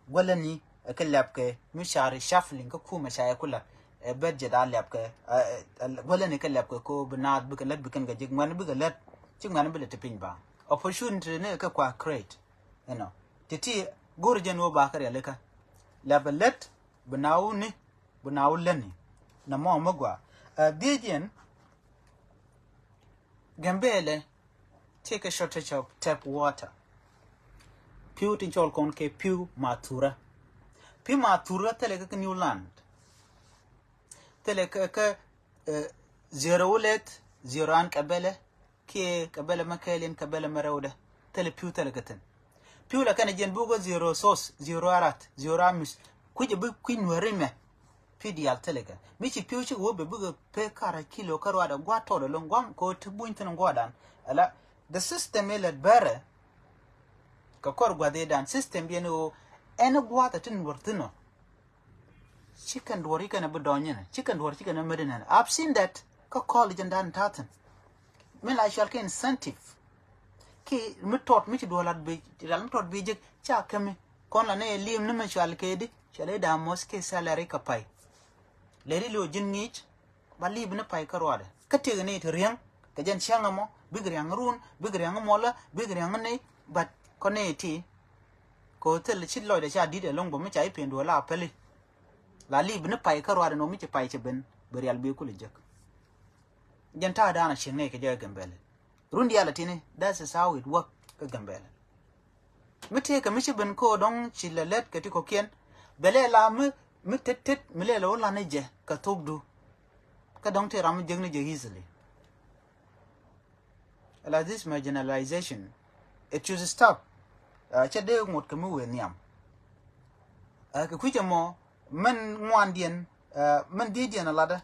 Guäläni ɛ kɛ lɛpkɛ mi ca reshuffling kä kumɛ ca yɛ ku lɛp. Ɛ budget a lɛpkɛ guäläni kɛ lɛpkɛ ko bi naath bikɛ lät bikɛn kɛ jik ŋuɛn bikɛ lät. Ci ŋuɛn bi lɛ ti piny ba opportunity ni kɛ kua create. You know, titi go̱r jɛn wä ba kä rialikä lɛpɛ lät bi na wuni bi na wä läni. Na mɔ mi gua a dhiejiɛn. Gambela. Tekɛ shortage of tap water. Piu tin cɔl kɔn kɛ piu mathura. Piu mathura thilɛ kɛ kɛ New Land. Thilɛ kɛ kɛ zero wulet zero an kɛ bɛlɛ. Kiɛ kɛ bɛlɛ mɛ kɛɛl in kɛ bɛlɛ mɛ rɛwdɛ. Thilɛ piu thilɛ kɛ thin. Piu la kɛn jiɛn bukɛ zero sos zero arat zero amis. Kui̱c ɛ bi kui̱ nuɛri mɛ. Pi̱ diaal thilɛ kɛ mi ci pi̱w cikɛ wä bɛ bikɛ pek karɛ kilo kä ruaadɛ gua̱a̱t tɔɔdɛ lo̱ŋ gua̱a̱m kɛ ɣöö ti buny thi̱n gua̱a̱dan. Ala the system ilɛ bɛrɛ. Kɛ kɔr gua̱th ëëdan system yɛn ɣöö ɛn gua̱a̱th ɛ ti nuɔr thi̱n ɔ. Ci kɛn duɔr ci kɛn ɛ bi dɔɔny inɛ, ci kɛn duɔr ci kɛn ɛ met inɛ. I've seen that kä college in dan ta̱thi̱n. Mi la cual kɛ incentive. Ki mi tɔt mi ci duɔl lat bi, rial mi tɔt bi jek ca kemi. Kɔn la ni lim ni mi cual kɛ di, cual ida mos ki salary ka pay. Lɛ di lo jin ŋic, ba lip ni pay kä ruadɛ. Kä tiek ni ti riɛŋ, kɛ jɛn cäŋ mɔ, bik riɛŋ run, bik riɛŋ mɔlä, bik riɛŋ ni, but kɔn ni ti. Ko thil ci lɔcdɛ ca dit ɛlɔŋ bä mi ca ipen duɔl la pɛli. La lip ni pay kä ruadɛ no mi ci pay ci ben, bi rial bi kul jek. Jɛn ta̱a̱ da̱a̱n a cieŋ nɛy kɛ jɛ ɛ Gambɛlɛ. Run diaal a tini, that is how it work kä Gambɛlɛ. Mi tëëkɛ mi ci ben ko̱o̱r dɔ̱ŋ ci lɛ lät kɛ ti kɔ̱kiɛn. Bɛ lɛ la mi, mi tet tet, mi lɛ lɛ wä lan ni jɛ kɛ thokdu. Kä dɔ̱ŋ tëë ram mi jek ni jɛ easily. Ala this marginalization, it should stop. Cɛ dee ŋot kɛ mi wëë nhiam. Kɛ kui̱c ɛmɔ, mɛn ŋuandiɛn, mɛn dhiecdiɛn alatdä.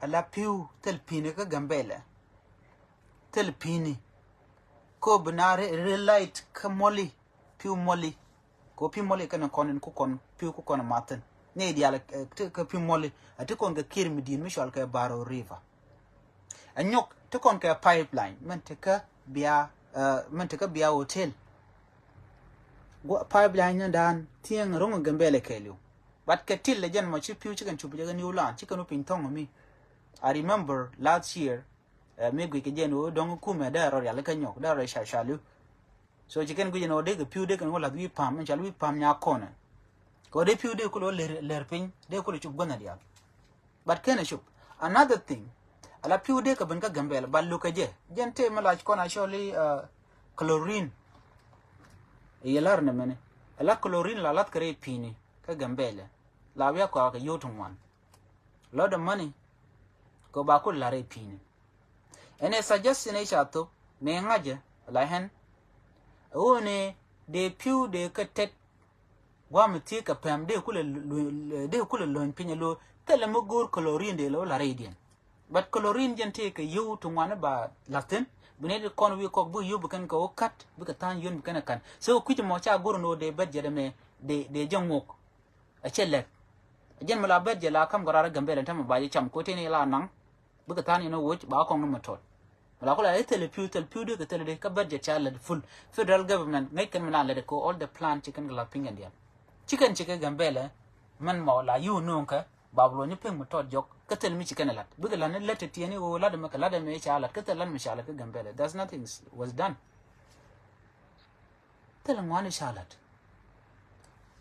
Ala pi̱w thil pi̱ni kä Gambɛlɛ. Thil pi̱ni. Ko bi na relate kä mɔli, pi̱w mɔli. Ko pi̱w mɔli kɛn kɔn in ku kɔn, pi̱w ku kɔn mathin. Ni dial kä pi̱w mɔli. A ti kɔn kɛ kir mi din mi cual kɛ Baro River. A nyok ti kɔn kɛ pipeline mɛn ti kä bia, mɛn ti kä bia hotel. Pipeline ni dan thieŋ roŋ Gambɛlɛ kɛɛliw. But kɛ til lɛ jɛn mɔ ci pi̱w ci kɛn cup jɛ kɛ New Land ci kɛn wä piny thɔŋ mi. I remember last year, mi guic kɛ jɛn wä dɔŋ kumɛ dee rɔ rial kä nyɔk dee rɔ ca ca liw. So ci kɛn guic jɛn wä dee kɛ pi̱w dee kɛn wä lath wi̱i̱ pam mi ca liw wi̱i̱ pam nya kɔnɛ. Kɛ wä dee pi̱w dee kulɛ wä lɛr piny dee kulɛ cup gua̱n a dial. But kɛn a cup. Another thing, ala pi̱w dee kɛ ben kä Gambɛlɛ, but lukɛ jɛ. Jɛn tëë mi lac kɔn actually chlorine. Yɛ lar ni mini. Ala chlorine la lath kɛ rɛy pi̱ni kä Gambɛlɛ. La wiak kɔakɛ yot ŋuan. Lot of money. Kɛ ba kul la rɛy pi̱ni. Ɛn ɛ suggestion ɛ ca thop, mɛ ŋa̱cɛ, la ɣän. Ɛ ɣöö ni dee pi̱w dee kä tet. Guam thiek kɛ pɛm dee kulɛ, dee kulɛ löny piny alo thilɛ mi go̱o̱r chlorine dee lɛ wä la rɛydiɛn. But chlorine jɛn tëë kɛ yio̱w ti ŋuani ba la̱thin bi nɛy ti kɔn wi̱i̱ kɔk bi yio̱w bi kɛn kɛ wä kat bikɛ tha̱a̱ny yio̱n bi kɛn ɛ ka̱n. So kui̱c mɔ ca go̱r ni wä dee bɛt jɛt ɛmɛ dee, dee jɛ ŋok. A cɛ lɛk. A jɛn mi la bɛt jɛ la kam kɛ rar ɛ Gambɛlɛ tämɛ ba jɛ cam ko̱teni la naŋ. Bikɛ tha̱a̱n in a woc ba kɔŋ ni mɛ tɔt. Mɛ la kulɛ i̱ thilɛ pi̱w thil pi̱w dee kɛ thilɛ dee kä budget ca lät full. Federal government ŋäc kɛn mi na lät kɛ all the plan ci kɛn kɛ lath piny kɛn diaal. Ci kɛn ci kɛ Gambɛlɛ mɛn mɔ la yuu no̱o̱ŋ kɛ ba bi luɔ̱ny ni pek mɛ tɔt jɔk kä thil mi ci kɛn ɛ la̱t bikɛ la̱t ni lät ti tiɛni ɣöö la̱t ɛmɛ kɛ la̱t ɛmɛ ca la̱t kä thil la̱t mi ca la̱t kä Gambɛlɛ. That's nothing was done. Thilɛ ŋuani ca lat.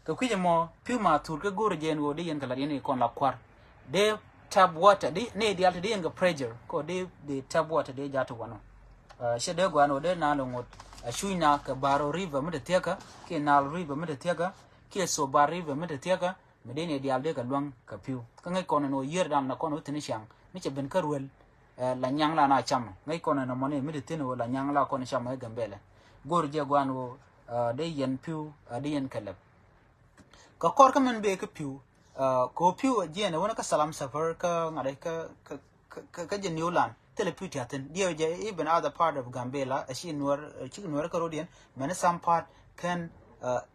Kɛ kui̱c ɛmɔ pi̱w ma thur kä go̱o̱r jɛ ɛn ɣöö dee yɛn kɛ lat yɛn i̱ kɔn la kua̱r. Dee tap water dee ni dial ti dee yɛn kɛ pressure kɔ dee, dee tap water dee jat ti wanɔ. Cɛ dee guan ɣöö dee naan lɛ ŋot a cuc na kɛ Baro River mi te thiäkä kiɛ Nile River mi te thiäkä kiɛ Sobar River mi te thiäkä. Mi dee ni dial dee kɛ luäŋ kɛ pi̱w kä ŋäc kɔn ɛn ɣöö yiër dan la kɔn ɣöö thi̱n ciaŋ mi cɛ ben kä ruel. La nyaŋ la na cam ŋäc kɔn ɛn ɛmɔni mi te thi̱n ɣöö la nyaŋ la kɔn cam ɛ Gambɛlɛ. Go̱o̱r jɛ guan ɣöö dee yɛn pi̱w dee yɛn kɛ lɛp. Kɛ kɔr kä min bee kä pi̱w kɛ ɣöö pi̱w jiɛn ɛ wänä kä Salam Safar kä ŋa̱t kä, kä, kä, kä jɛ New Land. Thilɛ pi̱w tia̱thin diɛw jɛ even other part of Gambela ɛ ci nuɔr, ci nuɔr kä road yɛn mɛn some part kɛn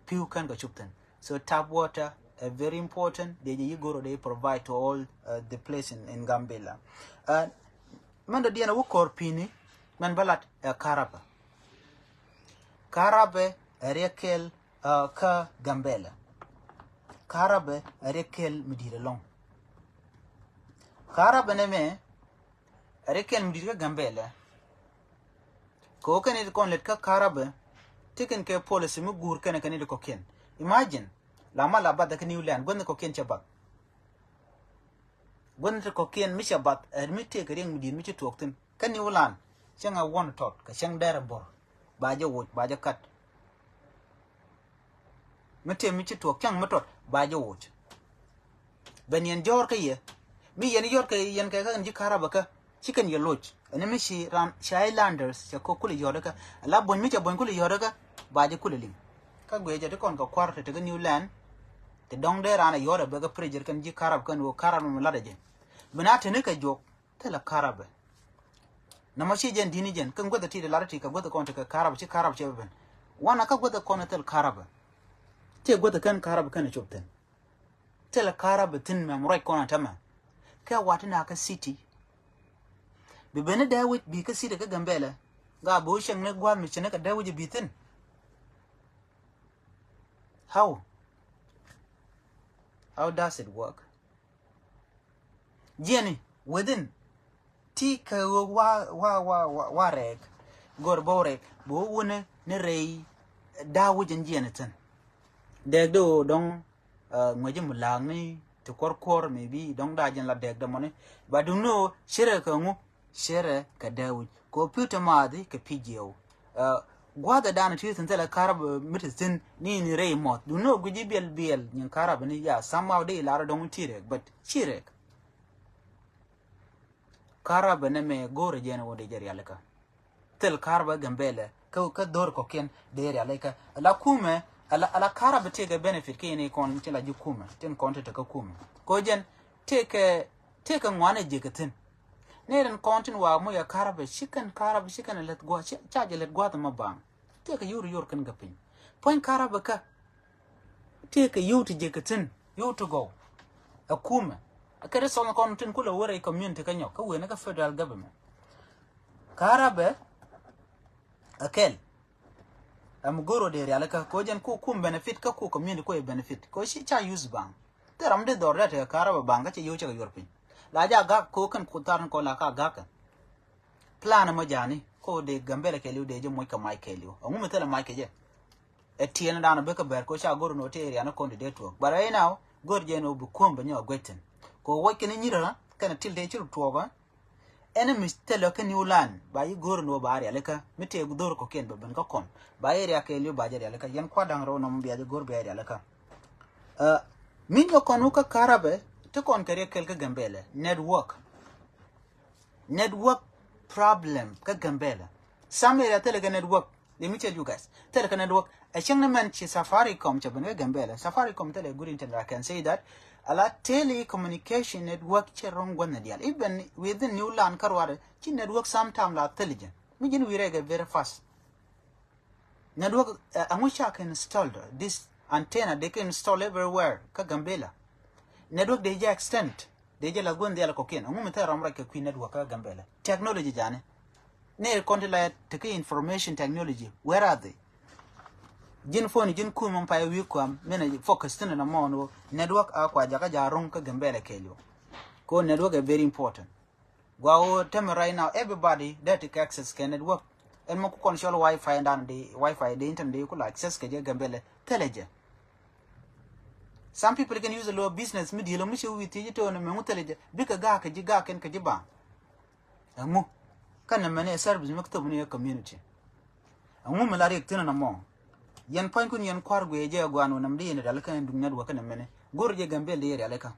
pi̱w kɛn kɛ cup thin. So tap water ɛ very important. Dee jɛ yi go̱r ɔ dee provide to all the place in, in Gambela. Mɛn dɔ diɛn ɛ wä kɔr pi̱ni mɛn bä lat ɛ karabɛ. Karabɛ ɛ riɛk kɛl kä Gambela. Karabɛ ɛ riɛk kɛl mi di̱i̱t ɛlɔ̱ŋ. Karabɛ nɛ mɛ ɛ riɛk kɛl mi di̱i̱t kä Gambela. Kɛ ɣöö kɛn it kɔn lät kä karabɛ. Ti kɛn kɛ policy mi guur kɛn kɛn it kɔ̱kiɛn. Imagine la ma la bath kä New Land guänh kɔ̱kiɛn cɛ bath. Guänh ti kɔ̱kiɛn mi cɛ bath ɛ mi tëëk kɛ riɛŋ mi di̱i̱t mi ci tuɔɔk thi̱n kä New Land. Cäŋ a wuɔ̱n tɔt kɛ cäŋ dɛr ɛ bo̱r ba jɛ woc ba jɛ kat. Mi tëë mi ci tuɔɔk cäŋ mi tɔt ba jɛ woc. Ben yɛn jɔ̱ɔ̱r kä yɛ mi yɛn yɔ̱r kɛ yɛn kɛ kä kɛn ji̱ karabɛ kä ci kɛn yɛ loc. Ɛn mi ci ran ci islanders cɛ kɔ kulɛ yɔ̱r kä ala buɔ̱ny mi cɛ buɔ̱ny kulɛ yɔ̱r kä ba jɛ kulɛ liŋ. Kä guiɛ jɛ ti kɔn kɛ kua̱r te te kä New Land. Te dɔ̱ŋ dee ran a yɔ̱r a bɛ kä pressure kɛn ji̱ karabɛ kɛn wä karabɛ mi lat a jɛ. Bi na te ni kɛ juɔk. Thilɛ karabɛ. Nɔmɔ ci jɛn di̱t ni jɛn kä guäth a ti di lat a ti kɛ guäth a kɔn te kɛ karabɛ ci karabɛ cɛ bɛ ben. Wanɛ kä guäthɛ kɔn thil karabä. Tëë guäthɛ kɛn karabä kɛn cop thi̱n. Thil karabä thi̱n mɛ mɛ ruac kɔn tämɛ. Kɛ wat ti na kä city. Bi ben ni dee wi̱c bi kä city kä Gambɛlɛ. Gaa bi wä cieŋ ni gua̱a̱th mi ci ni kɛ dee wi̱c bi thi̱n. How? How does it work? Jiɛni within ti kɛ ɣöö wa wa wa wa wa rɛɛk. Gör bä wä rɛɛk bä wä wunɛ ni rɛy. Daa wä jɛn jiɛni thin. Dɛɛk de ɣöö dɔ̱ŋ ŋuɛci mi la̱a̱kni ti kuɔr kuɔr mi bi dɔ̱ŋ daa jɛn la dɛɛk de mɔni. Ba duŋni ɣöö cirɛ kɛ ŋu cirɛ kɛ dɛɛk wi̱c kɛ ɣöö pi̱w ti maathi kɛ pi̱ jiɛw. Gua̱a̱th ɛ da̱a̱n ti thi̱n thilɛ karabä mi ti thi̱n ni ni rɛy mɔth duŋni ɣöö guici biɛl biɛl nyin karabä ni ya somehow de ilar dɔ̱ŋ ti rɛɛk but ci rɛɛk. Karabä nɛ mɛ go̱o̱rɛ jɛn wä dee jɛ rialikä. Thil karabä Gambɛlɛ kä kä dho̱r kɔkiɛn dee rialikä. Ala kumɛ ala ala karabä tëëkɛ benefit kä yɛn i̱ kɔn tin la ji̱ kumɛ tin kɔn ti tekä kumɛ. Ko jɛn tëëkɛ tëëkɛ ŋuanɛ ji̱ kɛ thi̱n. Ni rin kɔn tin wa moc ɛ karabä ci kɛn karabä ci kɛn ɛ lät gua̱th ca jɛ lät gua̱th ɛmɔ baŋ. Tëëkɛ yur yur kɛn kɛ piny puɔ̱ny karabä kä. Tëëkɛ yio̱w ti jek kɛ thi̱n yio̱w ti gɔw. Ɛ kumɛ ɛ kɛ ri sɔn kɔn tin kulɛ wä rɛy community kä nyɔk kä wen kä federal government. Karabɛ ɛ kɛl. Ɛm go̱r wä dee rialikä ko jɛn ku kum benefit kä ku community ku ɛ benefit ko ci ca use baŋ. Thil ram di dhɔr dee tekɛ karabɛ baŋ kä cɛ yio̱w cɛ kɛ yuɔr piny. La ja gak ko kɛn ku thar ni kɔ la ka gak kɛn. Plan mɔ jani ko dee Gambɛlɛ kɛɛliw dee jɛ moc kɛ mac kɛɛliw ɛŋu mi thilɛ mac kɛ jɛ. Ɛ tiɛn dan bikɛ bɛr ko ca go̱r ni wä ti area ni kɔn ti dee tuɔɔk but right now go̱r jɛ ni wä bi kuɔm bɛ nyɔk guec thin. Ko wec kɛn nyirä kɛn til dee ci rut tuɔɔk. Ɛn mi thilɛ kä new land ba yi go̱r ni wä ba area likä mi tëë dho̱r kɔkiɛn bɛ ben kä kɔn ba area kɛɛliw ba jɛ area likä yɛn kuat da̱ŋ rɛw nɔm bia jɛ go̱r bia area likä. Mi nyɔk kɔn wä kä karabɛ ti kɔn kɛ riɛk kɛl kä Gambɛlɛ network. Network problem kä Gambɛlɛ. Some area thilɛ kɛ network. Let me tell you guys thilɛ kɛ network. Ɛ cäŋ ni mɛn ci Safaricom cɛ ben kä Gambɛlɛ. Safaricom thilɛ good internet. I can say that. Ala telecommunication network cɛ ro̱ŋ gua̱n ni dial even within new land kä ruarɛ ci network sometime la thilɛ jɛ mi ji̱n wi̱rɛ kɛ very fast. Network ɛŋu ca kɛ install this antenna dee kɛ install everywhere kä Gambɛlɛ. Network dee jɛ extend dee jɛ la gua̱n dial kɔkiɛn ɛŋu mi thilɛ ram rɔc kɛ kui̱ network kä Gambɛlɛ. Technology jani. Ni kɔn ti la tekɛ information technology where are they? Ji̱n phone ji̱n kum mɛ pay wi̱i̱ kuam minɛ focus thin na mɔɔn wä network a kua jakä ja ro̱ŋ kä Gambɛlɛ kɛɛliw. Ko network is very important. Gua wä tämɛ right now everybody dee ti kɛ access kɛ network. Ɛn mɔ ku kɔn cɔl wifi dan di wifi di internet di ku la access kɛ jɛ Gambɛlɛ thilɛ jɛ. Some people can use a low business mi di̱i̱l mi ci wi̱i̱ thiec to̱o̱n mɛ ŋu thilɛ jɛ bikɛ ga̱a̱ kɛ ji̱ ga̱a̱ kɛn kɛ ji̱ baŋ. Ɛŋu kä nɛ mɛni ɛ service mi kä thop ni ɛ community. Ɛŋu mi la riɛk thi̱n ɛn ɛmɔ. Yɛn pua̱nykun yɛn kua̱r guiɛ jɛ ɛ guan wä nam di yɛn dal kä ɛn duŋ network kä nɛ mɛni go̱r jɛ Gambɛlɛ di yɛ rialikä.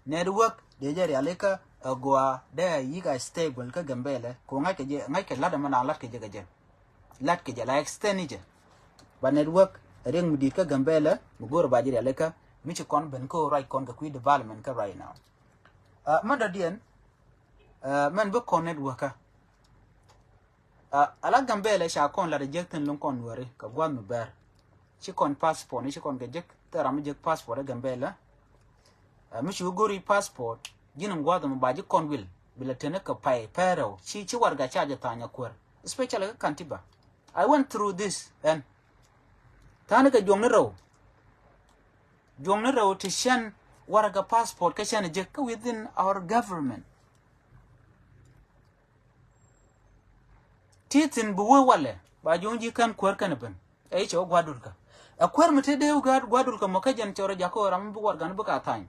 Network di jɛ rialikä ɛ gua dee a yik a stable kä Gambɛlɛ ko ŋa̱ckɛ jɛ ŋa̱ckɛ lat ɛmɔ na lat kɛ jɛ kɛ jɛ. Lat kɛ jɛ la extend ni jɛ. Ba network ɛ riɛk mi di̱i̱t kä Gambɛlɛ mi go̱r ba jɛ rialikä mi ci kɔn ben kä ruac kɔn kɛ kui̱ development kä right now. Mɛn dɔ̱diɛn mɛn bi kɔn network kä. Ala Gambɛlɛ ca kɔn lat a jek thin luŋ kɔn nuɔri kɛ gua̱th mi bɛr. Ci kɔn passport ni ci kɔn kɛ jek thil ram mi jek passport a Gambɛlɛ. Mi ci wä go̱ri passport ji̱n in gua̱th mi ba ji̱ kɔn wil bi la teni kɛ pay pɛrɛw ci ci warga ca jɛ thany a kuäär. Especially kä Kantiba. I went through this ɛn. Tha̱a̱ni kɛ juɔ̱ŋni rɛw. Juɔ̱ŋni rɛw ti cɛn warga passport kä cɛn a jek kä within our government. Ti thi̱n bi wee walɛ ba juɔ̱ŋ ji̱ kän kuäär kɛn ben. Ɛ i̱ cɛ wä gua̱dulkä ɛ kuäär mi te dee wä gua̱dulkä mɔ kä jɛn cɛ rɔ jakä ram bi wargan bi ka tha̱a̱ny.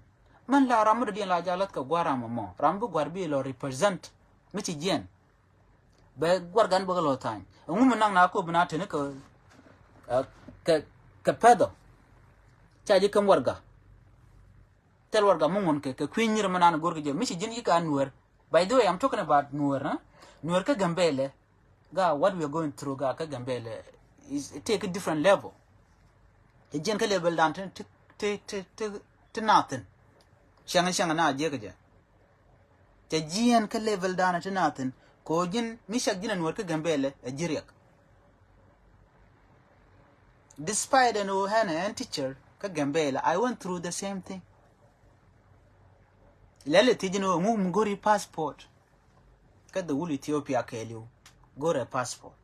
Mɛn la ram mi dɔ̱diɛn la jaläth kɛ gua̱a̱r ram mɔ ram bi gua̱a̱r bi lɔ represent mi ci jiɛn. Bɛ guargan bä kä lɔ tha̱a̱ny ɛŋu mi naŋ na kop na teni kɛ kɛ kɛ pɛthɔ. Ca ji̱ käm warga. Thil warga mi ŋun kɛ kɛ kui̱ nyir mi nan go̱r kɛ jɛ mi ci ji̱n yi ka nuɛr. By the way, I'm talking about nuɛr. Nuɛr kä Gambɛlɛ. Ga what we are going through ga kä Gambɛlɛ is take a different level. Ɛ jiɛn kä level dan ti ti ti ti ti nathin. Cäŋ cäŋ na jiɛ kɛ jɛ. Cɛ jiɛn kä level danɛ ti nathin kɛ ɣöö ji̱n mi cak ji̱n ɛ nuɔ̱ɔ̱r kä Gambɛlɛ ɛ ji̱ riɛk. Despite ɛn ɣöö ɣän ɛ ɣän teacher kä Gambela, I went through the same thing. Lɛl ɛ thiec ɛn ɣöö ɛŋu mi go̱ri passport kä the whole Ethiopia kɛɛliw, go̱rɛ passport.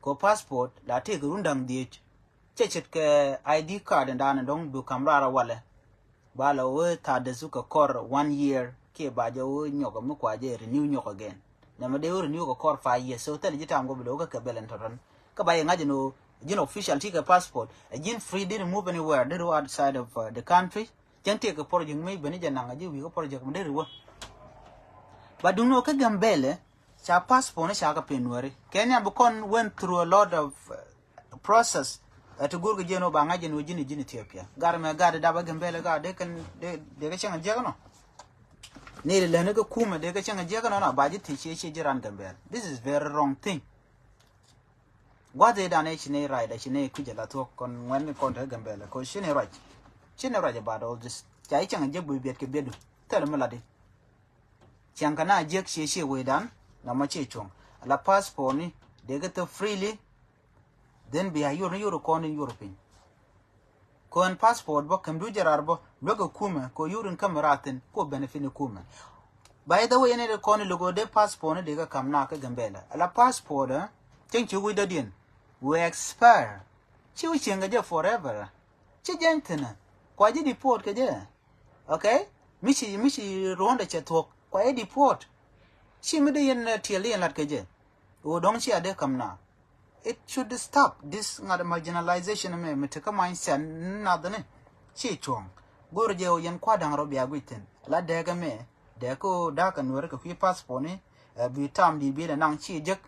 Kɛ ɣöö passport la tëëkɛ run da̱ŋ dhieec. Cɛ ce̱tkɛ I D card in da̱a̱n in dɔ̱ŋ bi ka̱m raar ɛ walɛ. Ba la wee tha̱a̱dɛ thuk kɛ kɔr one year kiɛ ba jɛ wee nyɔk mi kua jɛ renew nyɔk again. Nɛmɛ dee wee renew kɛ kɔr five years, so thilɛ ji̱ tam kɔ bi lo̱k kä kɛ bɛl ɛn tɔ̱tɔ̱n. Kä ba yɛ ŋa̱c ɛn ɣöö ji̱n official ti kɛ passport, ɛ ji̱n free, deri move anywhere, deri wee outside of, uh, the country. Cäŋ tëëkɛ project mi ben i̱ jɛ naŋ ɛ ji̱ wi̱i̱ kä project mi deri wee. Ba duŋni ɣöö kä Gambela ca passport ni ca kɛ pen Nuɛri. Kenya bi kɔn went through a lot of, uh, process. Ɛ ti go̱o̱rkɛ jiɛn ɣöö ba ŋa̱c jɛn ɣöö ji̱n i̱ ji̱n Ethiopia. Gat mɛ gat i̱ dap ɛ Gambela gat dee kɛn dee kɛ cäŋ jiɛk nɔ. Ni ri lɛni kä kumɛ dee kɛ cäŋ jiɛk nɔ na ba ji̱ thiec ciɛ ciɛ ji̱ ran Gambela. This is very wrong thing. Gua̱th i̱ dan i̱ ci ni right, ci ni kui̱c ala thuɔ̱k kɔn ŋuɛn ni kɔn te Gambela. Kɔ ci ni ruac. Ci ni ruac about all this. Ca i̱ cäŋ jiɛk bi biɛt kɛ biɛtdu. Thilɛ mi lat i̱. Cäŋ kɛ na jiɛk ciɛ ciɛ wecdan. Na mɔ ciɛ cuɔ̱ŋ. Ala passport ni dee kɛ thop freely. Then bia yor ni yor kɔn in yor piny. Kɔn passport bä kɛm du jɛ rar bä luäk ɛ kumɛ kɔ yor in käm rar thin kɔ benefit ni kumɛ. By the way, ni de kɔn in logo de passport ni de kä kam na kä Gambela. Ala passport, eh, cäŋ ci wi̱c dɔ̱diɛn. We expire. Ci wi̱c cieŋ kɛ jɛ forever. Ci jɛny thin. Kua ji̱ deport kɛ jɛ. Okay? Mi ci, mi ci ruɔ̱ndɛ cɛ thuɔ̱k. Kua ji̱ deport. Ci mi de yɛn, eh, tiɛl di yɛn lat kɛ jɛ. Ɣöö dɔ̱ŋ cia dee käm na. It should stop. This ŋa̱t marginalization mɛ mi tekä mindset nath ni. Ci cuɔ̱ŋ. Go̱r jɛ ɣöö yɛn kua̱r da̱ŋ rɔ bia guic thi̱n. La dɛɛkɛ mɛ. Dɛɛkɛ ɣöö da̱a̱kɛ Nuɛri kɛ kui̱ passport ni. Ɛ bi tam di bi lɛ naŋ ci jek.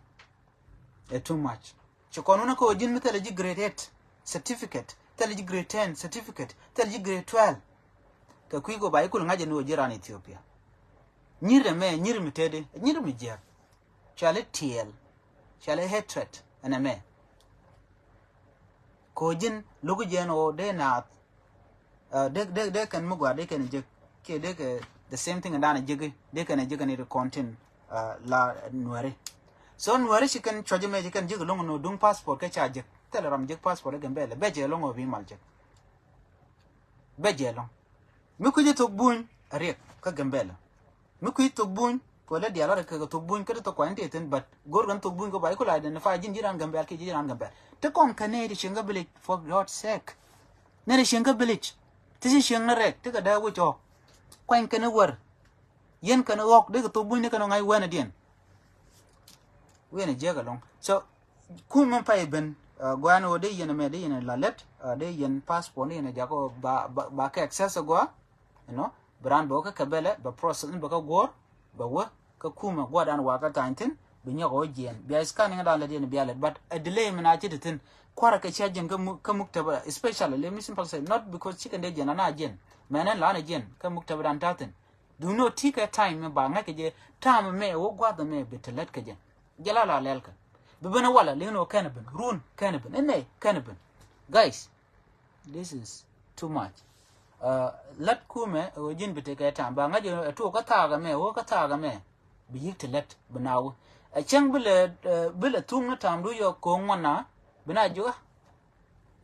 Ɛ too much. Ci kɔn wunä kä ɣöö ji̱n mi thilɛ ji̱ grade eight certificate. Thilɛ ji̱ grade ten certificate. Thilɛ ji̱ grade twelve. Kɛ kui̱ kɛ ba ji̱ kul ŋa̱c jɛ ni ɣöö ji̱ ran Ethiopia. Nyir ɛmɛ, nyir mi teti, nyir mi jiɛk. Cuali tiɛɛl. Cuali hatred ɛn ɛmɛ. Kɔ ji̱n lo̱k jiɛn ɣöö dee naath. Dee, dee, dee kɛn mi gua̱a̱r dee kɛn jek. Kiɛ dee kɛ the same thing dan jek. Dee kɛn jek ni ri kɔn tin la Nuɛri. So Nuɛri ci kɛn cuɔc mɛ ci kɛn jek lo̱ŋ ni duŋ passport kɛ ca jek. Thilɛ ram jek passport ɛ Gambela. Bɛ jɛ lo̱ŋ ɣöö bi mal jek. Bɛ jɛ lo̱ŋ. Mi kui̱ jɛ thok buny a riɛk kä Gambela. Mi kui̱ thok buny kɛ lɛ diaal rɔ kɛ kɛ thok buny kä ti thok kuany ti thin, but go̱r kɛn thok buny kɛ ba i̱ kul identify ji̱n ji̱ ran Gambela kiɛ ji̱ ran Gambela. Ti kɔn kɛ nɛy ti cieŋ kä village, for God's sake. Nɛy ti cieŋ kä village. Ti ci cieŋ ni rɛk ti kɛ dee wi̱c ɔɔk. Kuany kɛn i̱ wär. Yɛn kɛn i̱ ɣɔk dee kɛ thok buny ni kɛn i̱ ŋa̱c wɛn idiɛn. Wɛn i̱ jiɛk ɛlɔ̱ŋ. So kum mi pay ben, uh, guan wä dee yɛn mɛ dee yɛn la lɛt, uh, dee yɛn passport dee yɛn jakä ba, ba, ba kɛ access gua. You know, bi raan bɛ wä kä kɛ bɛlɛ bɛ process ni bɛ kä guɔr bɛ wä kä kumɛ guadan wa kä tany thin bi nyɔk wä jiɛn bia scanning dan lɛ diɛn bia lɛ, but a delay mi na ci ti thin. Kuarɛ kɛ cia jiɛn kä mu-, kä muktab, especially, let me simple say, not because ci kɛn dee jiɛn ana jiɛn mɛn ɛn la ana jiɛn kä muktab dan ta thin. Do not take a time mi ba ŋa̱c kɛ jɛ tam mɛ wä guath mɛ bi ti lɛt kɛ jɛ. Jɛ la la lɛl kɛ bi ben wala liŋ ni wä kɛn ben run kɛn ben ɛn nɛ kɛn ben. Guys, this is too much. Uh, lat kumɛ ɛ wä ji̱n bi tekɛ tam ba ŋa̱c ɛ tuɔk kä thaak ɛmɛ wä kä thaak ɛmɛ. Bi yi̱k ti lät bi na wä ɛ cäŋ bi lɛ, uh, bi lɛ thuk ni tam du yɔ ko̱o̱ŋ ŋuɔ̱n na bi na ji̱ wä.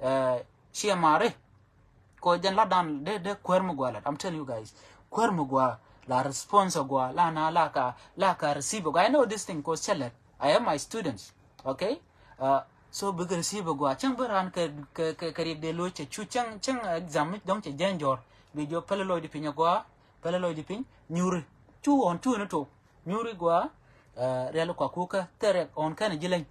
Uh, ciɛ mari. Kɔ jɛn lat dan dee, dee kuer mi gua lat. I'm telling you guys. Kuer mi gua la response gua la na la ka, la ka receive gua. I know this thing cause cɛ lɛt. I have my students. Okay? Uh, so big receive gua. Cɛŋ bi ran kɛ, kɛ, kɛ, kɛ riɛk dee lo̱c cɛ cu cɛŋ, cɛŋ exam mi dɔŋ cɛ jɛn jɔr. Bi jɔ pɛlɛ lo̱c di piny gua, pɛlɛ lo̱c di piny, nyuri. Cu ɣɔn cu ni tok. Nyuri gua, uh, riɛl kua kukä, thɛrɛ ɣɔn kɛn ji̱ leny.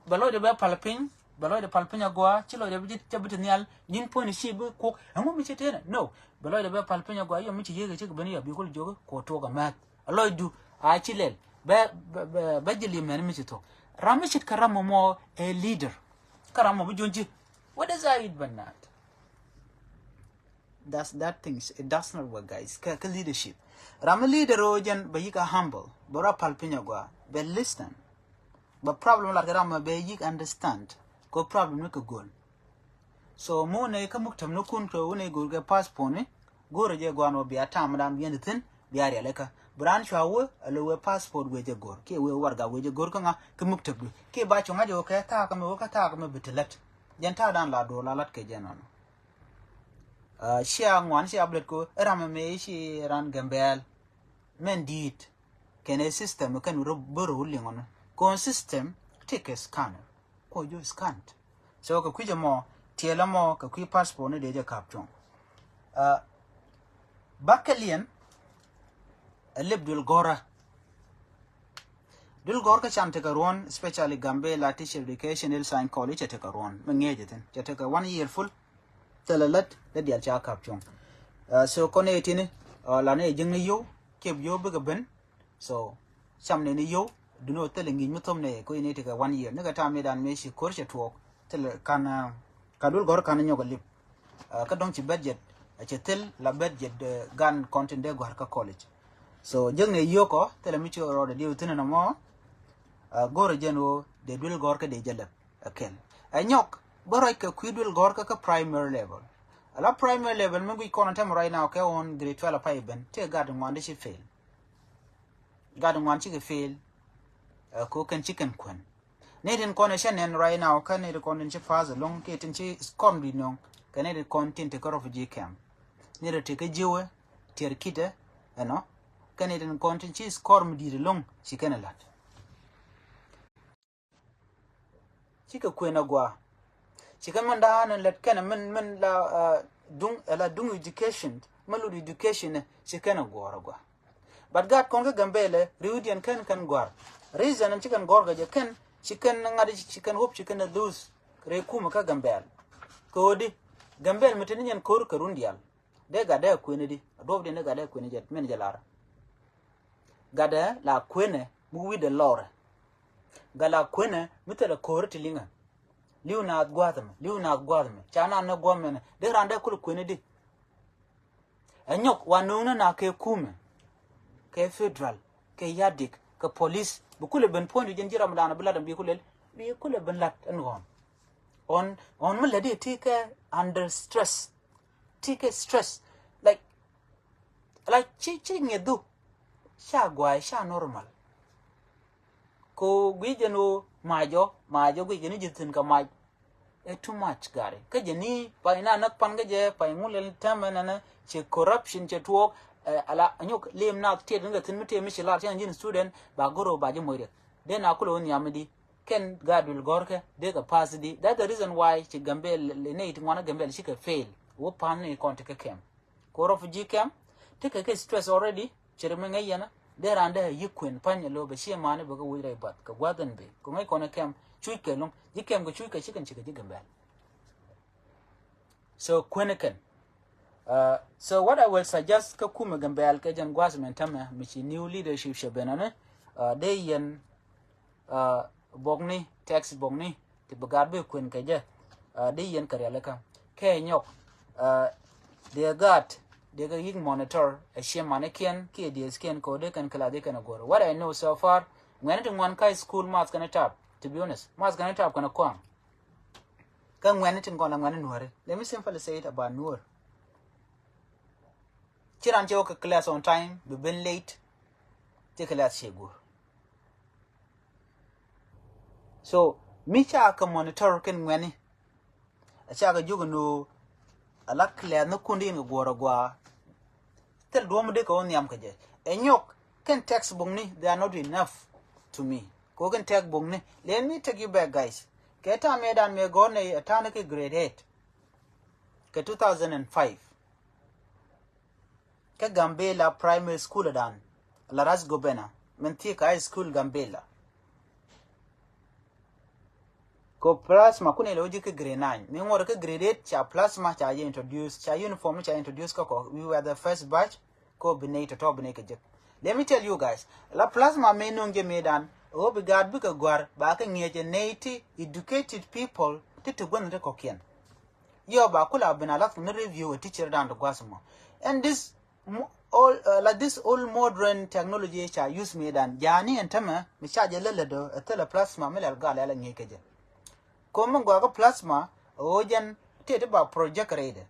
Bɛ lɔcdɛ bɛ pal piny, bɛ lɔcdɛ pal piny agua, ci lɔcdɛ bi ji̱ cɛ bi ti nhial, nyin puɔ̱ny ci bi kuk, ɛŋu mi ci tënɛ? No, bɛ lɔcdɛ bɛ pal piny agua, yɔ mi ci yiëk ci kɛ ben yɔ bi kul jiök kɔ tuɔk amɛth. A lɔcdu, a ci lɛl, bɛ, bɛ, bɛ, bɛ ji̱ li̱m mɛn mi ci thok. Ram mi cit kä ram mɔ mɔ ɛ leader. Kä ram mɔ bi juɔ̱n ji̱. What does that even matter? That's, that things, it does not work, guys. Kä, kä leadership. Ram mi leader ro jɛn bɛ yik a humble. Bɛ ra pal piny agua. Bɛ listen. Bɛ problem lat kɛ ram mɛ bɛ yik understand. Kɔ problem ni kɛ go̱l. So mi wunɛ kä muktab ni kun kɛ wunɛ go̱l kɛ passport ni. Go̱r jɛ guan wä bia tam dan bia ni thin bia riɛl kä. Bi ran cua wä a lo wä passport wä jɛ go̱r. Kiɛ wä warga wä jɛ go̱r kä ŋa kä muktab du. Kiɛ ba cu ŋa jɛ wä kɛ thaak mɛ wä kä thaak mɛ bi ti lät. Jɛn ta̱a̱ dan la duɔl a lat kɛ jɛn ɔnɔ. Cia ŋuan cia blɛt ko ram mɛ ci ran Gambɛl mɛn di̱i̱t kɛn ɛ system kɛn rɔ bä rɔ liŋ ɔnɔ. Kɔn system ti kɛ scan. Kuɔ ju scan. So kɛ kui̱ jɛ mɔ tiɛlɛ mɔ kɛ kui̱ passport ni dee jɛ kap cuɔ̱ŋ. Bakɛ liɛn ɛ lip duel gɔrä. Duel gɔr kä can tekɛ ruɔn, especially Gambela Teacher Education Hill Science College cɛ tekɛ ruɔn. Mɛ ŋiɛc ithin cɛ tekɛ one year full. Thilɛ lät lɛ dial ca kap cuɔ̱ŋ. So kɔn ɛ tini la ni jiŋ ni yow kiɛp yow bikɛ ben. So cam ni ni yow duni wä thilɛ ŋi̱i̱c mi thom ni ko ini tekɛ one year ni kɛ tam mi dan mi ci kor cɛ tuɔɔk. Thilɛ kan ka duel gɔr kan nyɔk a lip. Kä dɔ̱ŋ ci budget a cɛ thil la budget gan kɔn tin dee gua̱r kä college. So jek ni yio̱kɔ thilɛ mi ci rɔɔdɛ diw thin nɔmɔ. Go̱rɛ jɛn ɣöö dee duel gɔ̱r kä dee jɛ lɛp. Ɛ kɛl ɛ nyɔk bä ruac kɛ kui̱ duel gɔ̱r kä kä primary level. Ala primary level mi guic kɔn tɛm right now kɛ ɣɔn grade twelve a pay ben ti gat ŋuan di ci fail. Gat ŋuan cikɛ fail. Ɛ ko kɛn ci kɛn kuɛn. Ni tin kɔn cɛ nɛn right now kä ni tin kɔn tin ci pass along ki tin ci score mi di nɔŋ. Kɛ ni tin kɔn tin ti kä refugee camp. Ni tin ti kä jiwɛ tiɛr kitɛ ɛnɔ. Kɛ ni tin kɔn tin ci score mi di along ci kɛn lat. Cikɛ kuɛn agua. Cikɛ mɛn daa ni lɛt kɛn mɛn mɛn la duŋ la duŋ education mɛn lut education cikɛ ni guɔr agua. But gat kɔn kä Gambela riwdiɛn kɛn kɛn guar. Reason ci kɛn guar kɛ jɛ kɛn ci kɛn ŋa̱t ci kɛn hope ci kɛn lose rɛ kumɛ kä Gambela. Kɛ ɣöö di Gambela mi te ni nyɛn ko̱r kɛ run dial. Dee gat dee a kuëni di a duɔp di ni gat dee a kuëni jɛ min jɛ lar. Gat dee la kuënɛ mi wi̱dɛ lɔrɛ. Gat la kuënɛ mi thilɛ ko̱r ti liŋɛ. Li̱w naath gua̱a̱th mɛ li̱w naath gua̱a̱th mɛ ca naan ni gua̱a̱th mɛnɛ dee raan dee kul kuëni di. Ɛ nyɔk wa no̱o̱ŋni na kɛ kumɛ kɛ federal kɛ yadik kɛ police bi kulɛ ben puɔ̱ny di jɛn ji̱ Ramadan bi lat ɛn bi kulɛ bi kulɛ ben lat ɛn ɣɔn. Ɣɔn ɣɔn mi lät di ti kɛ under stress. Ti kɛ stress like like ci ci ŋiɛthu. Ca guay ca normal. Ko guic jɛn ɣöö macɔ macɔ guic jɛn ji̱ thi̱n kɛ mac. Ɛ too much gari kä jɛ ni pay na näk pan kä jɛ pay ŋul ɛn tɛmɛ nɛnɛ cɛ corruption cɛ tuɔɔk. Ala nyok lim nath tiɛt ni kɛ thi̱n mi tiɛt mi ci lar cɛ ji̱n student ba goro ba ji̱ moc riɛk. Dee na kulɛ wä nhiam mi di kɛn gat duel gɔrkɛ dee kɛ pass di. That's the reason why ci Gambela nɛy ti ŋuan kä Gambela cikɛ fail. Wä pan ni kɔn ti kä kɛm. Ko refugee camp ti kɛ kɛ stress already. Cɛ ri mi ŋäc yɛn a dee raan dee a yi̱k kuën pa̱ny a lo̱ bɛ ciɛ mani bɛ kɛ wi̱c rɛy bath kɛ gua̱th ɛn bɛ kɛ ŋäc kɔn ɛ kɛm cuc kɛ lo̱ŋ ji̱ kɛm kɛ cuc kɛ ci kɛn ci kɛ ji̱ Gambɛl. So kuën ɛ kɛn. So what I will suggest kä kumɛ Gambɛl kɛ jɛn gua̱th mɛn tämɛ mi ci new leadership cɛ ben ani dee yɛn bokni text bokni ti bi gat bi kuën kɛ jɛ. Di yɛn kɛ rialikä kɛ nyɔk. Diɛ gat diɛ kɛ yik monitor ɛ ciɛ manikiɛn kiɛ diɛ skiɛn kɛ wä di kɛn kila di kɛn a guɔr. What I know so far ŋuɛni ti ŋuan ka school math kɛn a tap. To be honest math kɛn a tap kɛn a kuaŋ. Kä ŋuɛni ti ŋuan la ŋuɛni nuɔri. Let me simply say it about nuɔr. Ci ran cɛ wä kɛ class on time bi ben late. Ti class cɛ guur. So mi ca kɛ monitor kɛn ŋuɛni. A ca kɛ jok ni a la class ni kun di in kɛ guɔr a gua. Thil duɔm di kɛ wä nhiam kɛ jɛ ɛ nyɔk. Kɛn textbook ni they are not enough to me. Ko kɛn textbook ni let me take you back guys. Kɛ tam mi dan mi gɔr ni a tan kɛ grade eight. Kɛ two thousand and five. Kä Gambela primary school dan la ras gobena min thiek high school Gambela. Ko plasma kuni lo ji̱ kä grade nine mi ŋuɔr kä grade eight ca plasma ca jɛ introduce ca uniform ca introduce kä kɔ we were the first batch. Ko bi ney tɔtɔ bi ney kɛ jek. Let me tell you guys la plasma mi nuŋ jɛ mi dan o bi gaat bikɛ guar ba kɛ ŋiɛ jɛ ney ti educated people ti ti guänh ti kɔkiɛn. Yɔ ba kula bin a lath ni review a teacher dan ti guas mɔ. And this all uh, like this all modern technology cha use mi dan jani and tama mi cha je lele do a tele plasma mi lal gal ala ngi keje. Ko mi gwa ko plasma o jen ti ti ba project rede.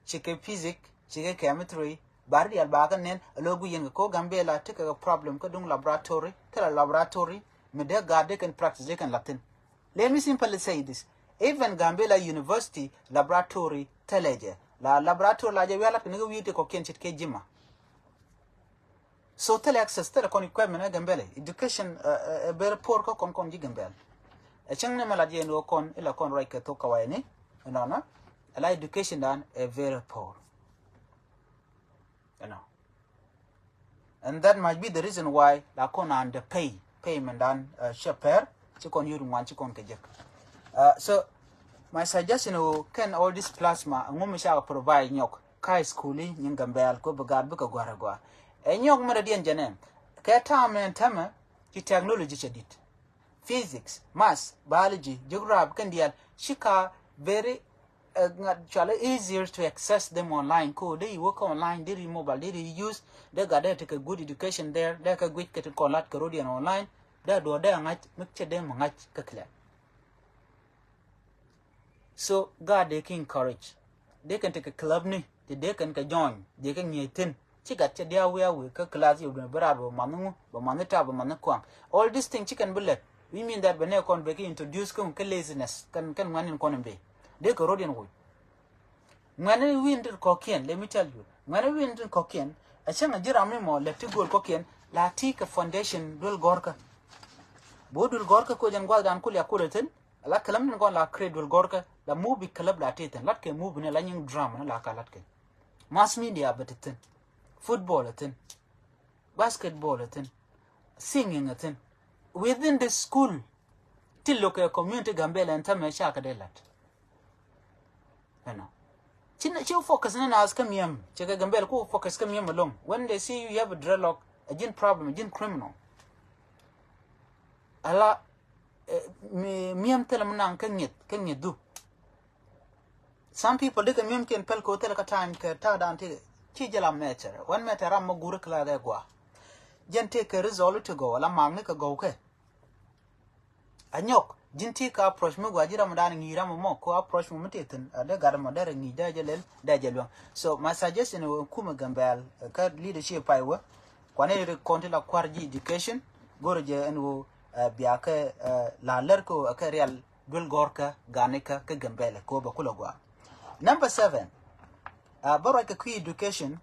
Chike physics chike chemistry bar di al ba kan nen a lo gu yen ko Gambela ti ka problem ko dung laboratory tele laboratory mi de ga de kan practice de kan latin. Let me simply say this. Even Gambela University laboratory thilɛ jɛ. La laboratory la jɛ wi̱i̱ a lat kɛ ni kɛ wi̱i̱ ti kɔ̱kiɛn ce̱tkɛ ji̱ma. So thilɛ access, thilɛ kɔn equipment ɛ Gambela. Education ɛ very poor kä kɔn kɔn ji̱ Gambela. Ɛ cäŋ ni mɛ lat jɛ ni wä kɔn ila kɔn ruac kɛ thok kɛ way ni. Ɛnɔnɔ. Ɛ la education dan ɛ very poor. You know. And that might be the reason why la kɔn underpay, payment dan cɛ pɛr, ci kɔn yut ŋuan ci kɔn kɛ jek. So my suggestion wu kɛn all this plasma ŋu mi ca provide nyɔk ka school i nyin Gambela ko bi gaat bi kɛ guar agua. Ɛ nyɔk mi rɛ diɛn jɛ nɛ kɛ tam ɛn tämɛ ci technology cɛ dit. Physics, maths, biology, geography kɛn dial ci ka very ŋa̱t cualɛ easier to access them online ko dee iwä kä online, dee ri mobile, dee ri use, dee gat dee tekɛ good education there, dee kɛ guic kɛ ti kɔn lat kɛ rodiɛn online, dee duɔ dee ŋa̱c mi cɛ dee mi ŋa̱c kä clear. So gaat dee ki encourage, dee kɛn tekɛ club ni ti dee kɛn kɛ join, dee kɛ ŋi̱eec thin. Ci gat cɛ dia̱a̱ wi̱i̱ a wi̱i̱ kä class yɛ wudun bi raar bɛ ma̱nh ŋu, bɛ ma̱nh tap, bɛ ma̱nh kuaŋ. All this thing ci kɛn bi lɛt. We mean that bɛ nɛ kɔn bɛ ki introduce kä ŋu kä laziness kɛn kɛn ŋuan in kɔn in bi dee kɛ rot in wuc. Ŋuan in wi̱i̱ in ti kɔ̱kiɛn, let me tell you, ŋuan in wi̱i̱ in ti kɔ̱kiɛn. A cäŋ a ji̱ ram mi mɔ lɛt ti go̱o̱l kɔ̱kiɛn la ti kɛ foundation duel gɔ̱rkä. Bo duel gɔ̱rkä ko jɛn gua̱th dan kul ya kul a thin. Ala kɛlɛm tin kɔn la create duel gɔrkɛ la movie kɛlɛp la ti thin, lat kɛ movie ni la nyiŋ drama ni la ka lat kɛ. Mass media bɛ ti thin. Football a thin. Basketball a thin. Singing a thin. Within the school ti lo̱k kɛ community Gambela ɛn thamɛ ca kɛ dee lat. You know. Ci ci focus ni naas kä miɛm, ci kɛ Gambela ku focus kä miɛm alone. When they see you, you have a dreadlock, a jin problem, a jin criminal. Ala mi miɛm thilɛ mi naŋ kä ŋi̱eth kä ŋi̱eth du. Some people dikɛ miɛm kiɛn pɛl kɛ wä thilɛ kä time kɛ ta̱a̱ dan ti ci jɛ la mɛtɛr wan mɛtɛr ram mɔ gurä kɛ la dhɛ gua. Jɛn ti kɛ result ti gɔw ala mak ni kɛ gɔw kɛ. A nyɔk ji̱n ti kɛ approach mi gua ji̱ ram dan ŋi̱i̱ ram mɔ kɛ approach mɔ mi ti thin a dee gat mɔ dee rɛ ŋi̱i̱ dee jɛ lel dee jɛ luäŋ. So my suggestion wä kumɛ Gambɛl kä leadership pay wä. Kuanɛ ri kɔn ti la kuar ji̱ education go̱rɛ jɛ ɛn wä bia kɛ la lär kɛ wä kɛ real duel gɔrkä ganikä kä Gambɛl kɛ wä bɛ kulɛ gua. Number seven, bä ruac kɛ kui̱ education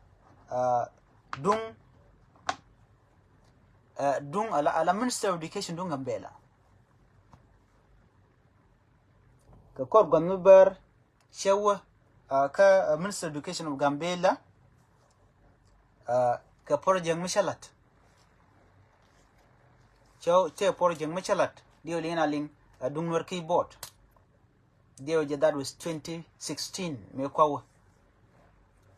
duŋ duŋ ala, ala Minister of Education duŋ Gambɛl. Kɛ kɔr gua̱n mi bär cɛ wä kä Minister of Education of Gambɛl kɛ project mi cä lat. Cɛ, cɛ project mi cä lat diɛ liŋ a liŋ duŋ Nuer Keyboard. Diɛ wä jɛ that was twenty sixteen mi kua wä.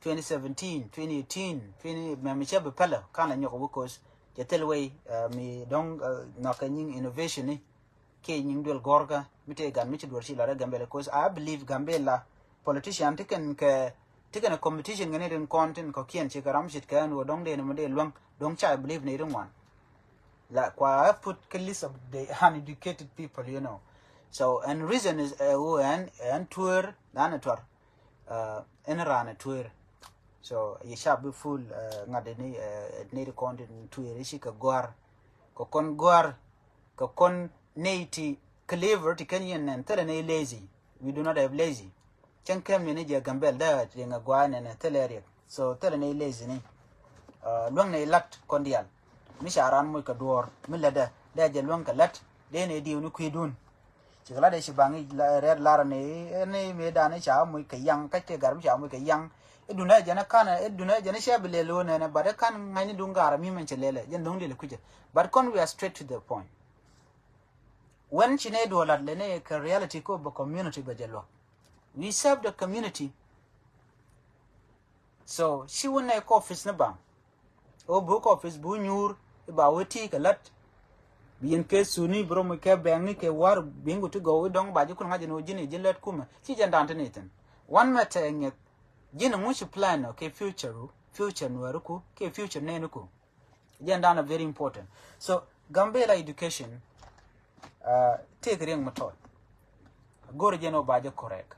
Twenty seventeen, twenty eighteen, twenty mɛ mi cɛ bi pɛlɛ kan la nyɔk wä kos jɛ thil wei mi dɔŋ nɔkɛ nyiŋ innovation ni. Kiɛ nyiŋ duel gɔrkä mi tëë gan mi ci duɔr ci la rɛ Gambɛl kos I believe Gambɛl la politician ti kɛn kɛ ti kɛn competition kɛn irin kɔn tin kɔkiɛn ci kɛ ram cit kɛ ɛn wä dɔŋ dee ni mi dee luäŋ dɔŋ ca I believe ni irin wan. La kua I put kɛ list of the uneducated people, you know. So and reason is ɛ wä ɛn ɛn tuer dan ɛ tuar ɛn ran ɛ tuer. So yɛ ca bi full ŋa̱t ni ni kɔn tin tuer ici kɛ gɔar kɛ kɔn gɔar kɛ kɔn ney ti clever ti kɛn yɛn nɛn thilɛ ney lazy. We do not have lazy. Cäŋ kɛm ni ni jɛ Gambɛl dee riŋ a gua̱a̱ nɛnɛ thilɛ riɛk. So thilɛ ni lazy ni luäŋ ni lat kɔn diaal. Mi ca ran moc kɛ duɔɔr mi lätdɛ dee jɛ luäŋ kɛ lat dee ni diw ni kui̱dun. Cikɛ lat dee ci baŋ rɛɛt lar ni ni mi dan ca moc kɛ yaŋ kac kɛ gar mi ca moc kɛ yaŋ. Idun ɛ jɛn ɛ kan idun ɛ jɛn ɛ cɛ bi lɛl wä nɛnɛ but ɛ kan ŋa̱cni duŋ gar mi mɛn cɛ lɛlɛ jɛn duŋ diɛl kucɛ. But kɔn we are straight to the point. When ci ne duɔlat lɛ ne kɛ reality ko bɛ community bɛ jɛ luak. We serve the community. So ci wun ne kɔ office ni baŋ. O bu kɔ office bu nyuur iba wä ti kɛ lat. Bi yin kɛ suni bro mi kɛ bɛŋ ni kɛ war biŋ ku ti gɔw idɔŋ ba ji kun ŋa̱c ni wä jini ji lɛt kumɛ ci jɛn dan ti ni thin. Wan mɛ tɛ ŋɛk jini ŋu ci plan ɔ kɛ future ru future nuɛri ku kɛ future nɛni ku. Jɛn dan a very important. So Gambela education uh, tëëk riɛŋ mi tɔt. Go̱r jɛn ɔ ba jɛ correct.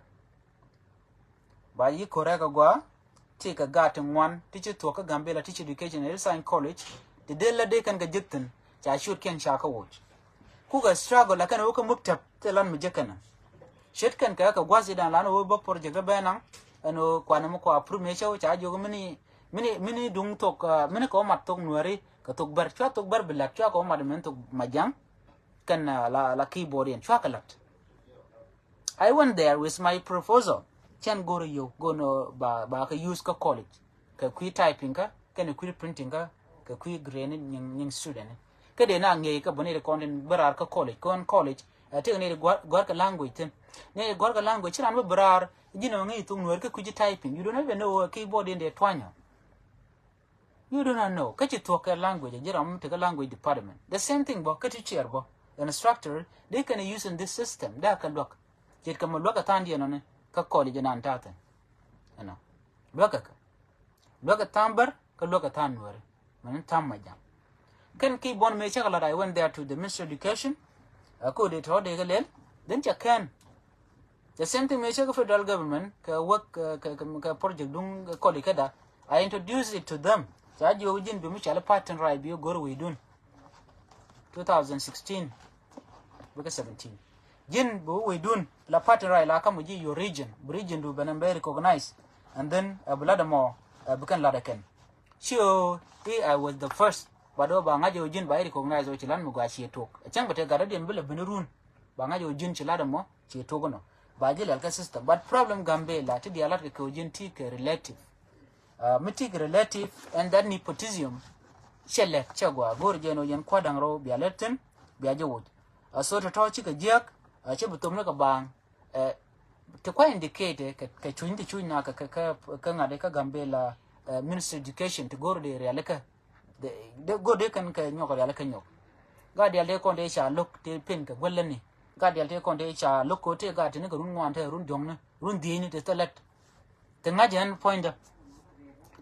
Ba yi correct a gua tëëk a gat ti ŋuan ti ci thuɔk kä Gambela ti ci education ɛ sign college. Ti del la dee kɛn ka jek thin ca ciot kɛn ca kä woc. Kuk a struggle la kɛn wä kä muktab ti lan mi jek kɛn. Ce̱tkɛn kɛ kɛ gua̱th i̱ dan lan ɣöö bä project bɛ naŋ. Ɛn ɣöö kuanɛ mi kua approve mëë cä ɣöö ca jiök mini mini mini duŋ thok, ah, mini kɛ wä mat thok nuääri kɛ thok bär, cua thok bär bi la̱t, cua kɛ wä mat min thok majaŋ. Kɛn, ah, la la keyboard in cua kɛ la̱t. I went there with my proposal. Cɛn go̱r yio̱w go̱n, ah, ba ba kɛ use kä college, kɛ kui̱ typing kä kɛn kui̱ printing kä kɛ kui̱ grade ni nyiŋ nyiŋ student ni. Kä dee na ŋiey kä bä ni ri kɔn tin bä raar kä college, kɔn college, ah, tëk ni ri gua̱r gua̱r kɛ language thin. Ni ri gua̱r kɛ language ci ran bä bä raar. Ji̱n ɔ ŋi̱i̱c thuk nuäär kä kui̱ typing, you don't even know keyboard in dee tuanyɔ. You do not know. Kä ci thuɔ̱k kɛ language, ji̱ ram tekɛ language department. The same thing bä kä teacher bä, instructor, they can use in this system. Dee kɛ luäk. Ce̱tkɛ mɔ luäk kɛ tha̱a̱ŋ diɛn ɔni kä college nan ta̱a̱ thin. Ɛnɔ luäk kɛ kɛ luäk kɛ tha̱a̱ŋ bär kä luäk kɛ tha̱a̱ŋ nuääri. Mɛn tha̱a̱ŋ majaŋ. Kɛn keyboard mëë cä kɛ lat, I went there to the Ministry of Education. Ɛ ko̱ dee tɔ̱ dee kɛ lɛl. Then cɛ kɛn the same thing mëë cä kɛ federal government kɛ work, kɛ kɛ kɛ project duŋ kɛ college käda. I introduced it to them. Ca jiök ji̱n bi mi cɔal Patton Wright bi go̱r wecdun. Two thousand sixteen bikɛ seventeen. Ji̱n bi wecdun la Patton Wright la ka̱m ji̱ your region, bi region du ben bɛ recognize. And then, uh, bi lat ɛmɔ, uh, bi kɛn lat ɛ kɛn. Ci ɣöö i̱ I was the first. But ɣöö ba ŋa̱c ɣöö ji̱n ba i̱ recognize ɣöö ci la̱t mi gɔaa ciɛ tuɔk. Ɛ cäŋ bɛ tëë gat rɔ̱diɛn bi lɛ ben run. Ba ŋa̱c ɣöö ji̱n ci la̱t ɛmɔ ciɛ tuɔk inɔ. Ba ji̱ lɛl kä system. But problem Gambela ti diaal la̱t kɛ kɛ ɣöö ji̱n ti kɛ relative. Uh, mi ti kɛ relative and that nepotism. Cɛ lɛk cɛ gɔaa go̱o̱r jɛn ɣöö jɛn kua̱r da̱ŋ rɛw bia lät thi̱n bia jɛ woc. Uh, so tɔ̱tɔ̱ cikɛ jiäk, uh, cɛ bi thom ni kɛ baaŋ. Eh, ti kua indicate kɛ kɛ cuny ti cuny na kɛ kɛ kɛ ŋa̱t kä Gambela, eh, Ministry of Education ti go̱r di rialikä. De go̱r di kɛn kɛ nyɔk rialikä nyɔk. Gat dial ti kɔn ti ca lo̱k ti pin kɛ guäläni. Gat dial ti kɔn ti ca lo̱k ko ti gat ti ni kɛ run ŋuan ti run jɔŋni run dhiecni ti thilät. Ti ŋa̱c ɛn puɔ̱nydä.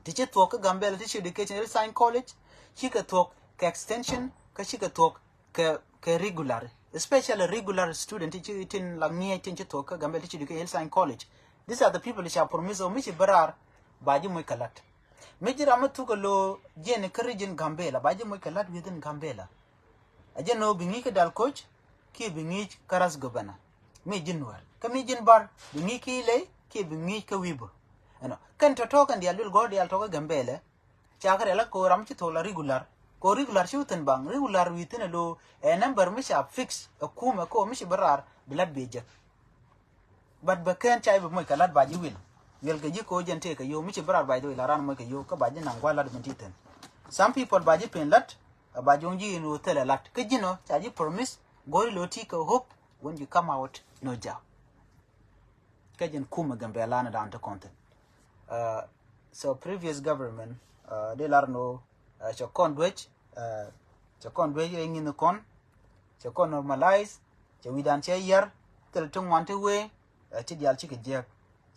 Ti ci thuɔ̱k kä Gambela ti ci education, Hillside College, cikɛ thuɔ̱k kɛ extension kä cikɛ thuɔ̱k kɛ kɛ regular, especially regular student ti ci tin la ŋiɛc tin ci thuɔ̱k kä Gambela ti ci di kɛ Hillside College. These are the people ca promise ɔ mi ci bä raar ba ji̱ moc kɛ la̱t. Mi ji̱ ram mi thuk kɛ lo̱ jiɛn kä region Gambela ba ji̱ moc kɛ la̱t within Gambela. A jiɛn ɔ bi ŋi̱i̱c kä Dal Koc kiɛ bi ŋi̱i̱c kä Ras Gobena. Mi ji̱ Nuäär kä mi ji̱n Bär bi ŋi̱i̱c kä Ilɛy kiɛ bi ŋi̱i̱c kä Wi̱i̱bä. Ɛnɔ kɛn tɔ̱tɔ̱ kɛn diaal duel gɔ̱r diaal tɔ̱ kä Gambela. Ca kɛ rial kä ram ci thok la regular. Ko regular ci wä thi̱n baŋ. Regular wi̱i̱ thi̱n ɛ lo̱ ɛ number mi ca fix ɛ kumɛ ko mi ci bä raar bi lat bi jek. But bɛ kɛn ca i̱ bɛ moc kɛ lat ba ji̱ wil. Wil kɛ ji̱ ko jɛn tëë kɛ yio̱w mi ci bä raar, by the way, la ran moc kɛ yio̱w kä ba ji̱ naŋ gua̱ lat min ti thi̱n. Some people ba ji̱ pen lat, ba ji̱ wä ji̱ in wä thilɛ lat. Kä ji̱n ɔ ca ji̱ promise, go̱ri lo̱ ti kɛ hope when you come out no job. Kä jɛn kumɛ Gambela ni dan ti kɔn thi̱n. Uh, so previous government, uh, di lar ni ɣöö, uh, cɛ kɔn duec, uh, cɛ kɔn duec rɛy ŋi̱n kɔn, cɛ kɔn normalize, cɛ wi̱dan cɛ yɛr, thil ti ŋuan ti wee, uh, ti diaal cikɛ jiäk.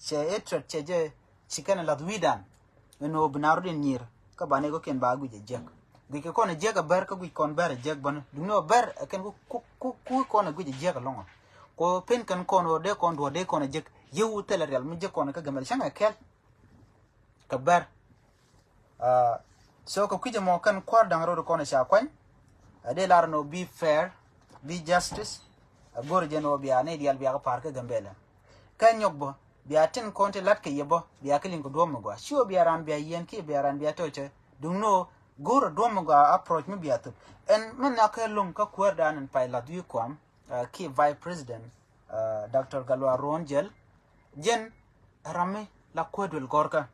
Cɛ hatred cɛ jɛ ci kɛn lath wi̱dan. Ɛn ɣöö bi na rot in nyiir kä ba ni kɔ̱kiɛn ba guic ɛ jiäk. Guic kɛ kɔn ɛ jiäk ɛ bär kä guic kɔn bär ɛ jiäk bän. Duŋni ɣöö bär ɛ kɛn ku ku ku kɔn ɛ guic ɛ jiäk ɛlɔ̱ŋ ɔ. Ko pen kɛn kɔn ɣöö dee kɔn duɔ̱ɔ̱r dee kɔn ɛ jiäk. Yio̱w thilɛ rial mi jiäk kɔn kä Gambela cäŋ ɛ kɛl. Kɛ bär. Ah, so kɛ kui̱c ɛmɔ kɛn kua̱r da̱ŋ rot kɔn ɛ ca kuany. Ɛ dee lar ni ɣöö bi fair, bi justice. Ɛ go̱r jɛn ɣöö bia ni diaal bia kɛ pa̱a̱r kä Gambela. Kä nyɔk bä bia tin kɔn ti lat kɛ yɛ bä bia kɛ liŋ kɛ duɔ̱ɔ̱p mi gɔaa. Ci ɣöö bia ran bia yiɛn kiɛ bia ran bia tɔ̱cä. Duŋni ɣöö go̱r ɛ duɔ̱ɔ̱p mi gɔaa approach mi bia thop. Ɛn mi nhɔakɛ lo̱ŋ kä kuäärdan ɛn pay lath wi̱i̱ kuam, ah, kiɛ Vice President, ah, Doctor Gatluak Ruɔ̱n Jiɛl. Jɛn ram mi la kuäär duel gɔ̱rkä.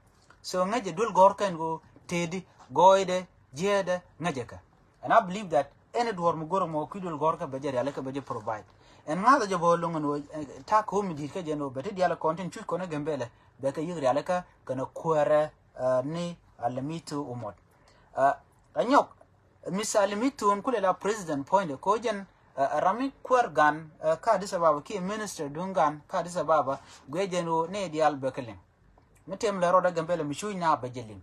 So ŋäcɛ duel gɔ̱rkä ɛn ɣöö tëëdi, gɔɔydɛ, jiɛɛdɛ, ŋäcɛ kɛ. And I believe that any duɔ̱ɔ̱r mi go̱r ɛmɔ kui̱ duel gɔ̱rkä bɛ jɛ rialikä bɛ jɛ provide. Ɛn ŋa̱thä jɛ bä lo̱ŋ ɛn ɣöö, eh, ta̱a̱ ko̱o̱m mi di̱i̱t kä jɛn ɣöö bɛ ti diaal kɔn tin cuc kɔn ɛ Gambela bɛ kɛ yi̱k rialikä kɛnɛ kuäärɛ, eh, ni Alamitu Umot. Eh, anyɔk, Mister Alamitu ɛn kulɛ la president puɔ̱nydɛ ko jɛn, eh, ram mi kuäär gan, eh, kä Addis Ababa kiɛ minister duŋ gan kä Addis Ababa guiɛ jɛn ɣöö ni diaal bɛ kɛ liŋ. Mi tëë mi lɛ rɔɔdɛ Gambela mi cuc na bɛ jɛ liŋ.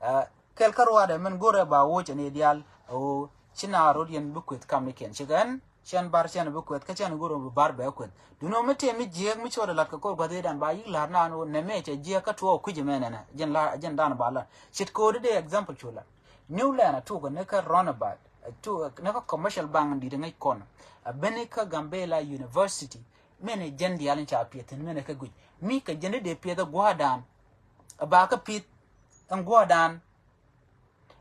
Eh, kɛl kä ruaadɛ min go̱rɛ ba woc ɛ ni diaal ɣöö ci na rot yɛn bi kueth kamnikiɛn. Cikɛ ɛn cɛn bar cɛn bi kueth kä cɛn go̱rɛ bi bar bɛ kueth. Duŋni ɣöö mi tëë mi jiääk mi cuɔt ɛ la̱t kɛ ko̱r gua̱th i̱dan ba yi̱k la̱r naan ɣöö nɛmɛ cɛ jiääk kä tuɔɔk kui̱c ɛmɛnɛnɛ. Jɛn la, jɛn dan ba la̱t. Ce̱t ko̱o̱di dee example cu la̱t. New Land a tuɔk ni kä roundabout, a tuɔk ni kä commercial bank di̱t ŋäc kɔn. A beni kä Gambela University. Mɛn ɛ jɛn diaal in ca piɛth thi̱n, mɛn ɛ kɛ guic. Mi kɛ jɛn di dee piɛth ɛ gua̱a̱dan, ɛ ba kɛ pi̱th ɛn gua̱a̱dan.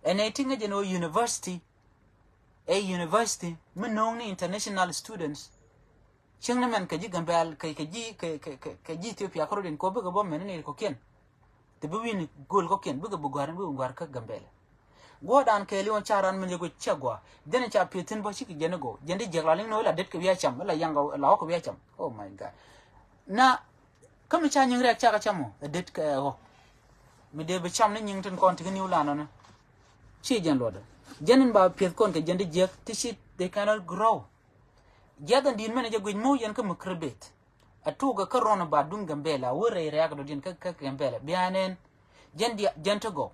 Ɛn ɛ ti ŋäc ɛn ɣöö university, ɛ university mi no̱o̱ŋ ni international students. Cieŋ ni mɛn kɛ ji̱ Gambɛl, kɛ, kɛ ji̱, kɛ, kɛ, kɛ, kɛ ji̱ Ethiopia kärɔ̱diɛn kɛ ɣöö bikɛ bä mɛn ni kɔ̱kiɛn. Ti bi wi̱i̱ni gööl kɔ̱kiɛn, bikɛ bi gua̱a̱r, bikɛ gua̱a̱r kä Gambɛl. Guɔ̱ɔ̱rdan kɛɛliw ca ran min yɛ guic cɛ gua̱a̱. Jɛn ca pi̱eth thi̱n bä cikɛ jɛn i̱ gɔw. Jɛn di jiɛk la liŋ ni wä la det kɛ wi̱i̱ a cam, la yaŋ la wä kɛ wi̱i̱ a cam. Oh my God. Na, kä mi ca nyiŋ rɛk cakɛ cam ɔ, ɛ det kɛ ɣɔk. Mi dee bi cam ni nyiŋ tin kɔn ti kä niw lan ɔnɔ. Ci jɛn luɔtdɛ. Jɛn in ba pi̱eth kɔn kɛ jɛn di jiɛk, ti ci they cannot grow. Jiath in di̱i̱n mɛn jɛ guic mo̱o̱ yɛn kä mi kri beth. A tuukɛ kä rɔn ba duŋ Gambɛla, wä rɛy rɛ̈ɛ̈k dɔ̱diɛn kä, kä Gambɛla. Bia nɛn, jɛn dia, jɛn ti gɔw.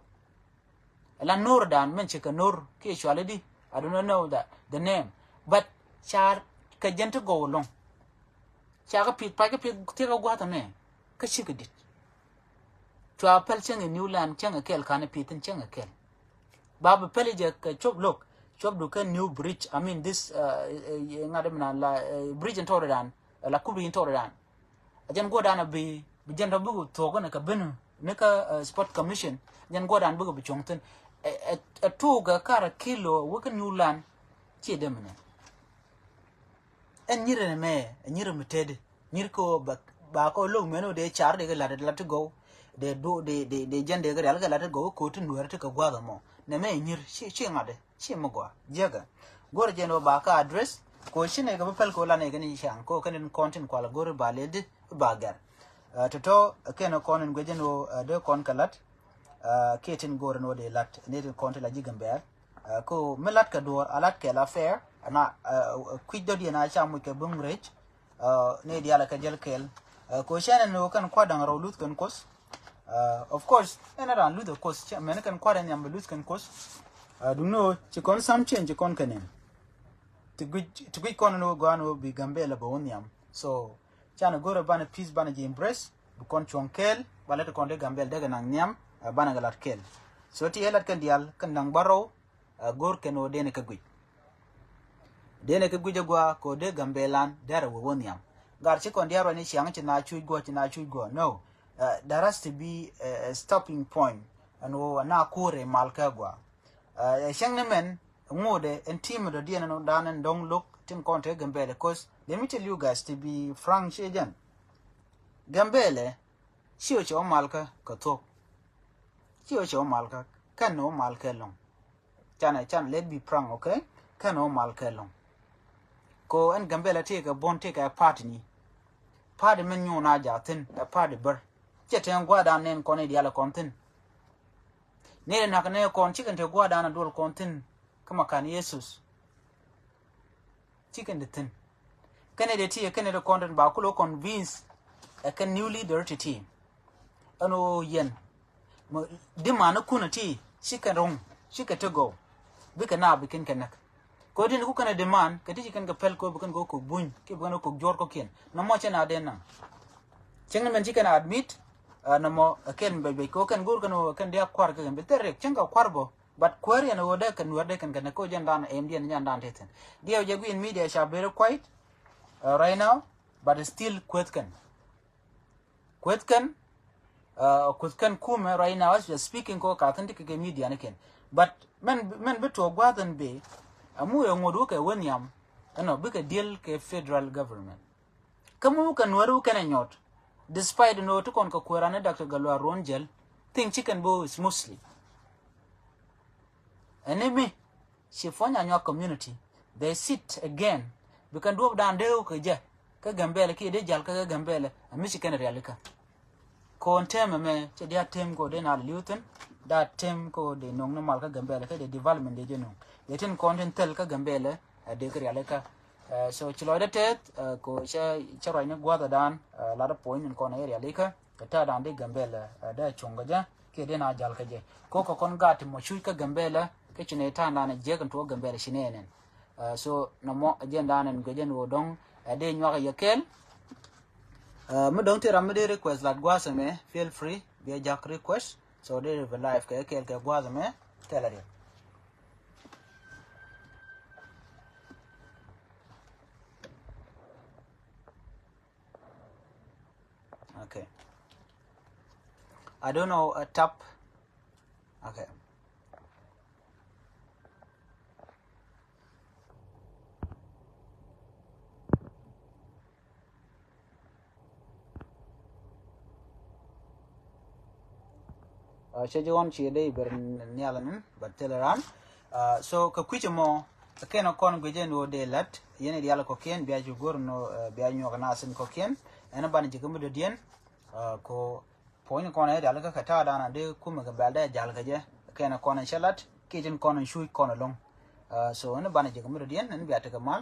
La Nordan, mɛn cikɛ Nor, kiɛ cuali di, I do not know that, the name. But ca kɛ jɛn ti gɔw ɛlɔ̱ŋ. Ca kɛ pi̱th, pac kɛ pi̱th, thiekɛ gua̱th ɛmɛ, kä cikɛ di̱t. Cua päl cäŋ ɛ New Land, cäŋ ɛ kɛl, ka̱n ɛ pi̱th in cäŋ ɛ kɛl. Ba bi päl jɛ kɛ cuɔp lo̱k, cuɔp du kä New Bridge, I mean this, uh, uh, ŋa̱t mi na la, uh, bridge in tɔɔrdan, la kubri in tɔɔrdan. A jɛn guɔ̱dan a bi, bi jɛn tɔ bikɛ thuɔk ni kɛ ben ni kä, uh, sport commission. Jɛn guɔ̱dan bikɛ bi cuɔ̱ŋ thi̱n. Ɛ, ɛ, ɛ tuukɛ kar a kilo wä kä New Land. Ci dee mi nɛ. Ɛn nyirɛ ni mɛ, ɛ nyirɛ mi tedi. Nyir ko ba, ba ko lo̱k mɛn wä dee car dee kɛ lat, lat ti gɔw. Dee du, dee, dee, dee jɛn dee kɛ rial kɛ lat ti gɔw, ko ti nuɛr ti kɛ gua̱th ɛmɔ. Nɛ mɛ nyir, ci, ci ŋa̱t dee. Ci mi gɔaa jiäkä. Go̱rɛ jɛn ɣöö ba kä address. Ko ci nɛ kɛ bä päl ko la nɛ kɛ ni ca̱ŋ ko kɛn in kɔn tin kual go̱rɛ ba lɛ di ba gɛr. Ɛ, tɔ̱tɔ̱ kɛn kɔn in guecɛ ni ɣöö, ɛ, dee kɔn kɛ lat. Ɛ, kiɛ tin go̱rɛ ni ɣöö dee lat ni tin kɔn tin la ji̱ Gambɛl. Ɛ, ko mi lat kɛ duɔ̱ɔ̱r a lat kɛ la fair. Ɛna, ɛ, kui̱c dɔ̱diɛn a ca muc kɛ buŋ rɛc. Ɛ, ni diaal kɛ jäl kɛɛl. Ɛ, ko cɛn ɛn ɣöö kɛn kua̱r da̱ŋ rɛw luth kɛn Kuoth. Ɛ, of course ɛn ɛ raan luth ɛ Kuoth, cɛ mɛn kɛn kua̱r ɛn nhiam bi luth kɛn Kuoth. Ɛ, duŋni ɣöö ci kɔn sam cɛn ci kɔn kɛ nɛn. Ti guic, ti guic kɔn ɛn ɣöö gɔaa ɛn ɣöö bi Gambɛl ɛ bɛ wä nhiam. So canɛ go̱rɛ banɛ peace, banɛ ji̱ embrace, bi kɔn cuɔ̱ŋ kɛɛl, ba lɛ ti kɔn dee Gambɛl dee kɛ naŋ nhiam, ɛ, banɛ kɛ lat kɛɛl. So ti ɛ lat kɛn diaal kɛn da̱ŋ bärɔw. Ɛ, go̱r kɛn ɣöö denɛ kɛ guic. Denɛ kɛ guic ɛ gɔaa kɛ ɣöö dee Gambɛlan derɛ wee wä nhiam. Gar ci kɔn diaal ruacni ciaŋ ci na cuc guɔ, ci na cuc guɔ. No. Ɛ, there has to be a, a stopping point. Ɛn ɣöö ɛn a kuur ɛ mal kä gɔaa. Ɛ, ɛ cäŋ ni mɛn, ŋuudɛ ɛn team dɔ̱diɛn ɛn dan ɛn dɔ̱ŋ lo̱k tin kɔn te Gambɛlɛ, 'cause let me tell you guys, to be frank, ci jɛn. Gambɛlɛ, ci ɣöö cɛ wä mal kä kɛ thuɔ̱k. Ci ɣöö cɛ wä mal kä, kɛn wä mal kɛ lɔ̱ŋ. Canɛ, canɛ, let be frank, okay? Kɛn ɔ mal kɛ lɔ̱ŋ. Ko ɛn Gambɛlɛ tëëkɛ buɔ̱n, tëëkɛ party ni. Party min nyuun a jaathin ɛ party bär. Cɛ tɛn gua̱a̱dan nɛn kɔn i̱ diaal kɔn thi̱n. Nɛy ɛ na̱k nɛ kɔn cikɛn te gua̱a̱dan a duɔl kɔn thi̱n. Kä ma kan Yesus. Cikɛn te thi̱n. Kɛnɛ dee ti, kɛnɛ dee kɔn tin ba kulɛ convince ɛ kɛn new leader ti ti. Ɛn ɣöö yɛn mi demand ni kun ti, cikɛ ro̱ŋ, cikɛ ti gɔw. Bikɛ na bi kɛn kɛ näk. Kɛ ɣöö di̱n ku kɛn a demand kɛ ti ci kɛn kɛ pɛl kɛ ɣöö bi kɛn kɛ kok buny kiɛ bi kɛn kɛ kok juɔ̱ɔ̱r kɔ̱kiɛn. Nɔmɔ cɛ na dee naŋ. Cäŋ ni mɛn ci kɛn a admit, ɛ, nɔmɔ ɛ kɛn bɛc bɛc kɛ ɣöö kɛn go̱o̱r kɛn ɣöö kɛn dee a kua̱r kɛ kɛn bi thil riɛk cäŋ kɛ kua̱r bɔ. But kuäär yɛn ɣöö dee kɛn, Nuäär dee kɛn kɛ näk kɛ ɣöö jɛn dan ɛmdiɛn nyan dan te thi̱n. Diɛw jɛ gui̱n media ca very quiet, uh, right now, but still kueth kɛn. Kueth kɛn, uh, kueth kɛn kumɛ right now as we are speaking kɛ ɣöö ka thi̱n ti kɛ kɛ media ni kɛn. But mɛn, mɛn bi tuɔɔk gua̱a̱th ɛn bee, amu ɛ ŋot wä kɛ wä nhiam, ɛnɔ bikɛ deal kɛ federal government. Kä mi wä kɛ Nuäär wä kɛn ɛ nyɔt. Despite ni ɣöö ti kɔn kɛ kueran ni Doctor Gatluak Ruɔ̱n Jäl, thing ci kɛn bi wä smoothly. Ɛn ni mi ci Puɔ̱ny Anyuak community, they sit again. Bi kɛn duɔ̱ɔ̱pdan dee wä kɛ jɛ kä Gambɛlɛ kiɛ dee jal kä kä Gambɛlɛ, ɛ mi ci kɛn rialikä. Kɔn tɛm ɛmɛ cɛ diaal tɛm kɛ ɣöö dee nal li̱w thi̱n. Da̱a̱ tɛm kɛ ɣöö dee no̱ŋ ni mal kä Gambɛlɛ kä dee development dee jɛ no̱ŋ. Dee tin kɔn tin thil kä Gambɛlɛ, ɛ, dee kɛ rialikä. Ɛ, so ci lɔcdä tɛth, ɛ, kɛ ɣöö cä, cä ruacni gua̱a̱thdan, ɛ, latdä puɔ̱ny in kɔn ɛ rialikä. Kɛ ta̱a̱dan dee Gambɛlɛ, ɛ, dee cuŋ kɛ jɛ kiɛ dee na jal kɛ jɛ. Kɛ ɣöö kɛ kɔn gaat ti mɔ cuc kä Gambɛlɛ kä ci nɛ ta̱a̱dan ɛ jiäk in tuɔɔk Gambɛlɛ ci nɛ nɛn. Ɛ, so nɔmɔ ɛ jɛn dan ɛn guic ɛn ɣöö dɔ̱ŋ ɛ dee nyuak ɛ yɛ kɛɛl. Ɛ, mi dɔ̱ŋ ti ram mi dee request lat gua̱a̱th ɛmɛ, feel free, bi ɛ ja̱k request. So dee bi live kɛ kɛɛl kɛ gua̱a̱th ɛmɛ, kɛɛl a riɛk. I don't know, uh, tap. Okay. Uh, cɛ ji̱ ɣɔn ci dee ber nial ni, but thilɛ ran. Uh, so kɛ kui̱c mɔ kɛn kɔn guic ɛn ɣöö dee la̱t yɛn diaal kɔkiɛn bia ci go̱r nɔ, uh, bia nyuɔk nasin kɔkiɛn. Ɛn banɛ ji̱ kɛ mi dɔ̱diɛn. Uh, ko puɔ̱ny kɔn ɛ diaal kɛ kɛ ta̱a̱ dan a dee kumɛ kɛ bɛl dee jal kɛ jɛ. Kɛn kɔn cɛ la̱t kiɛ tin kɔn cuc kɔn ɛlɔ̱ŋ. Uh, so ɛn banɛ ji̱ kɛ mi dɔ̱diɛn ɛn bia tekɛ mal.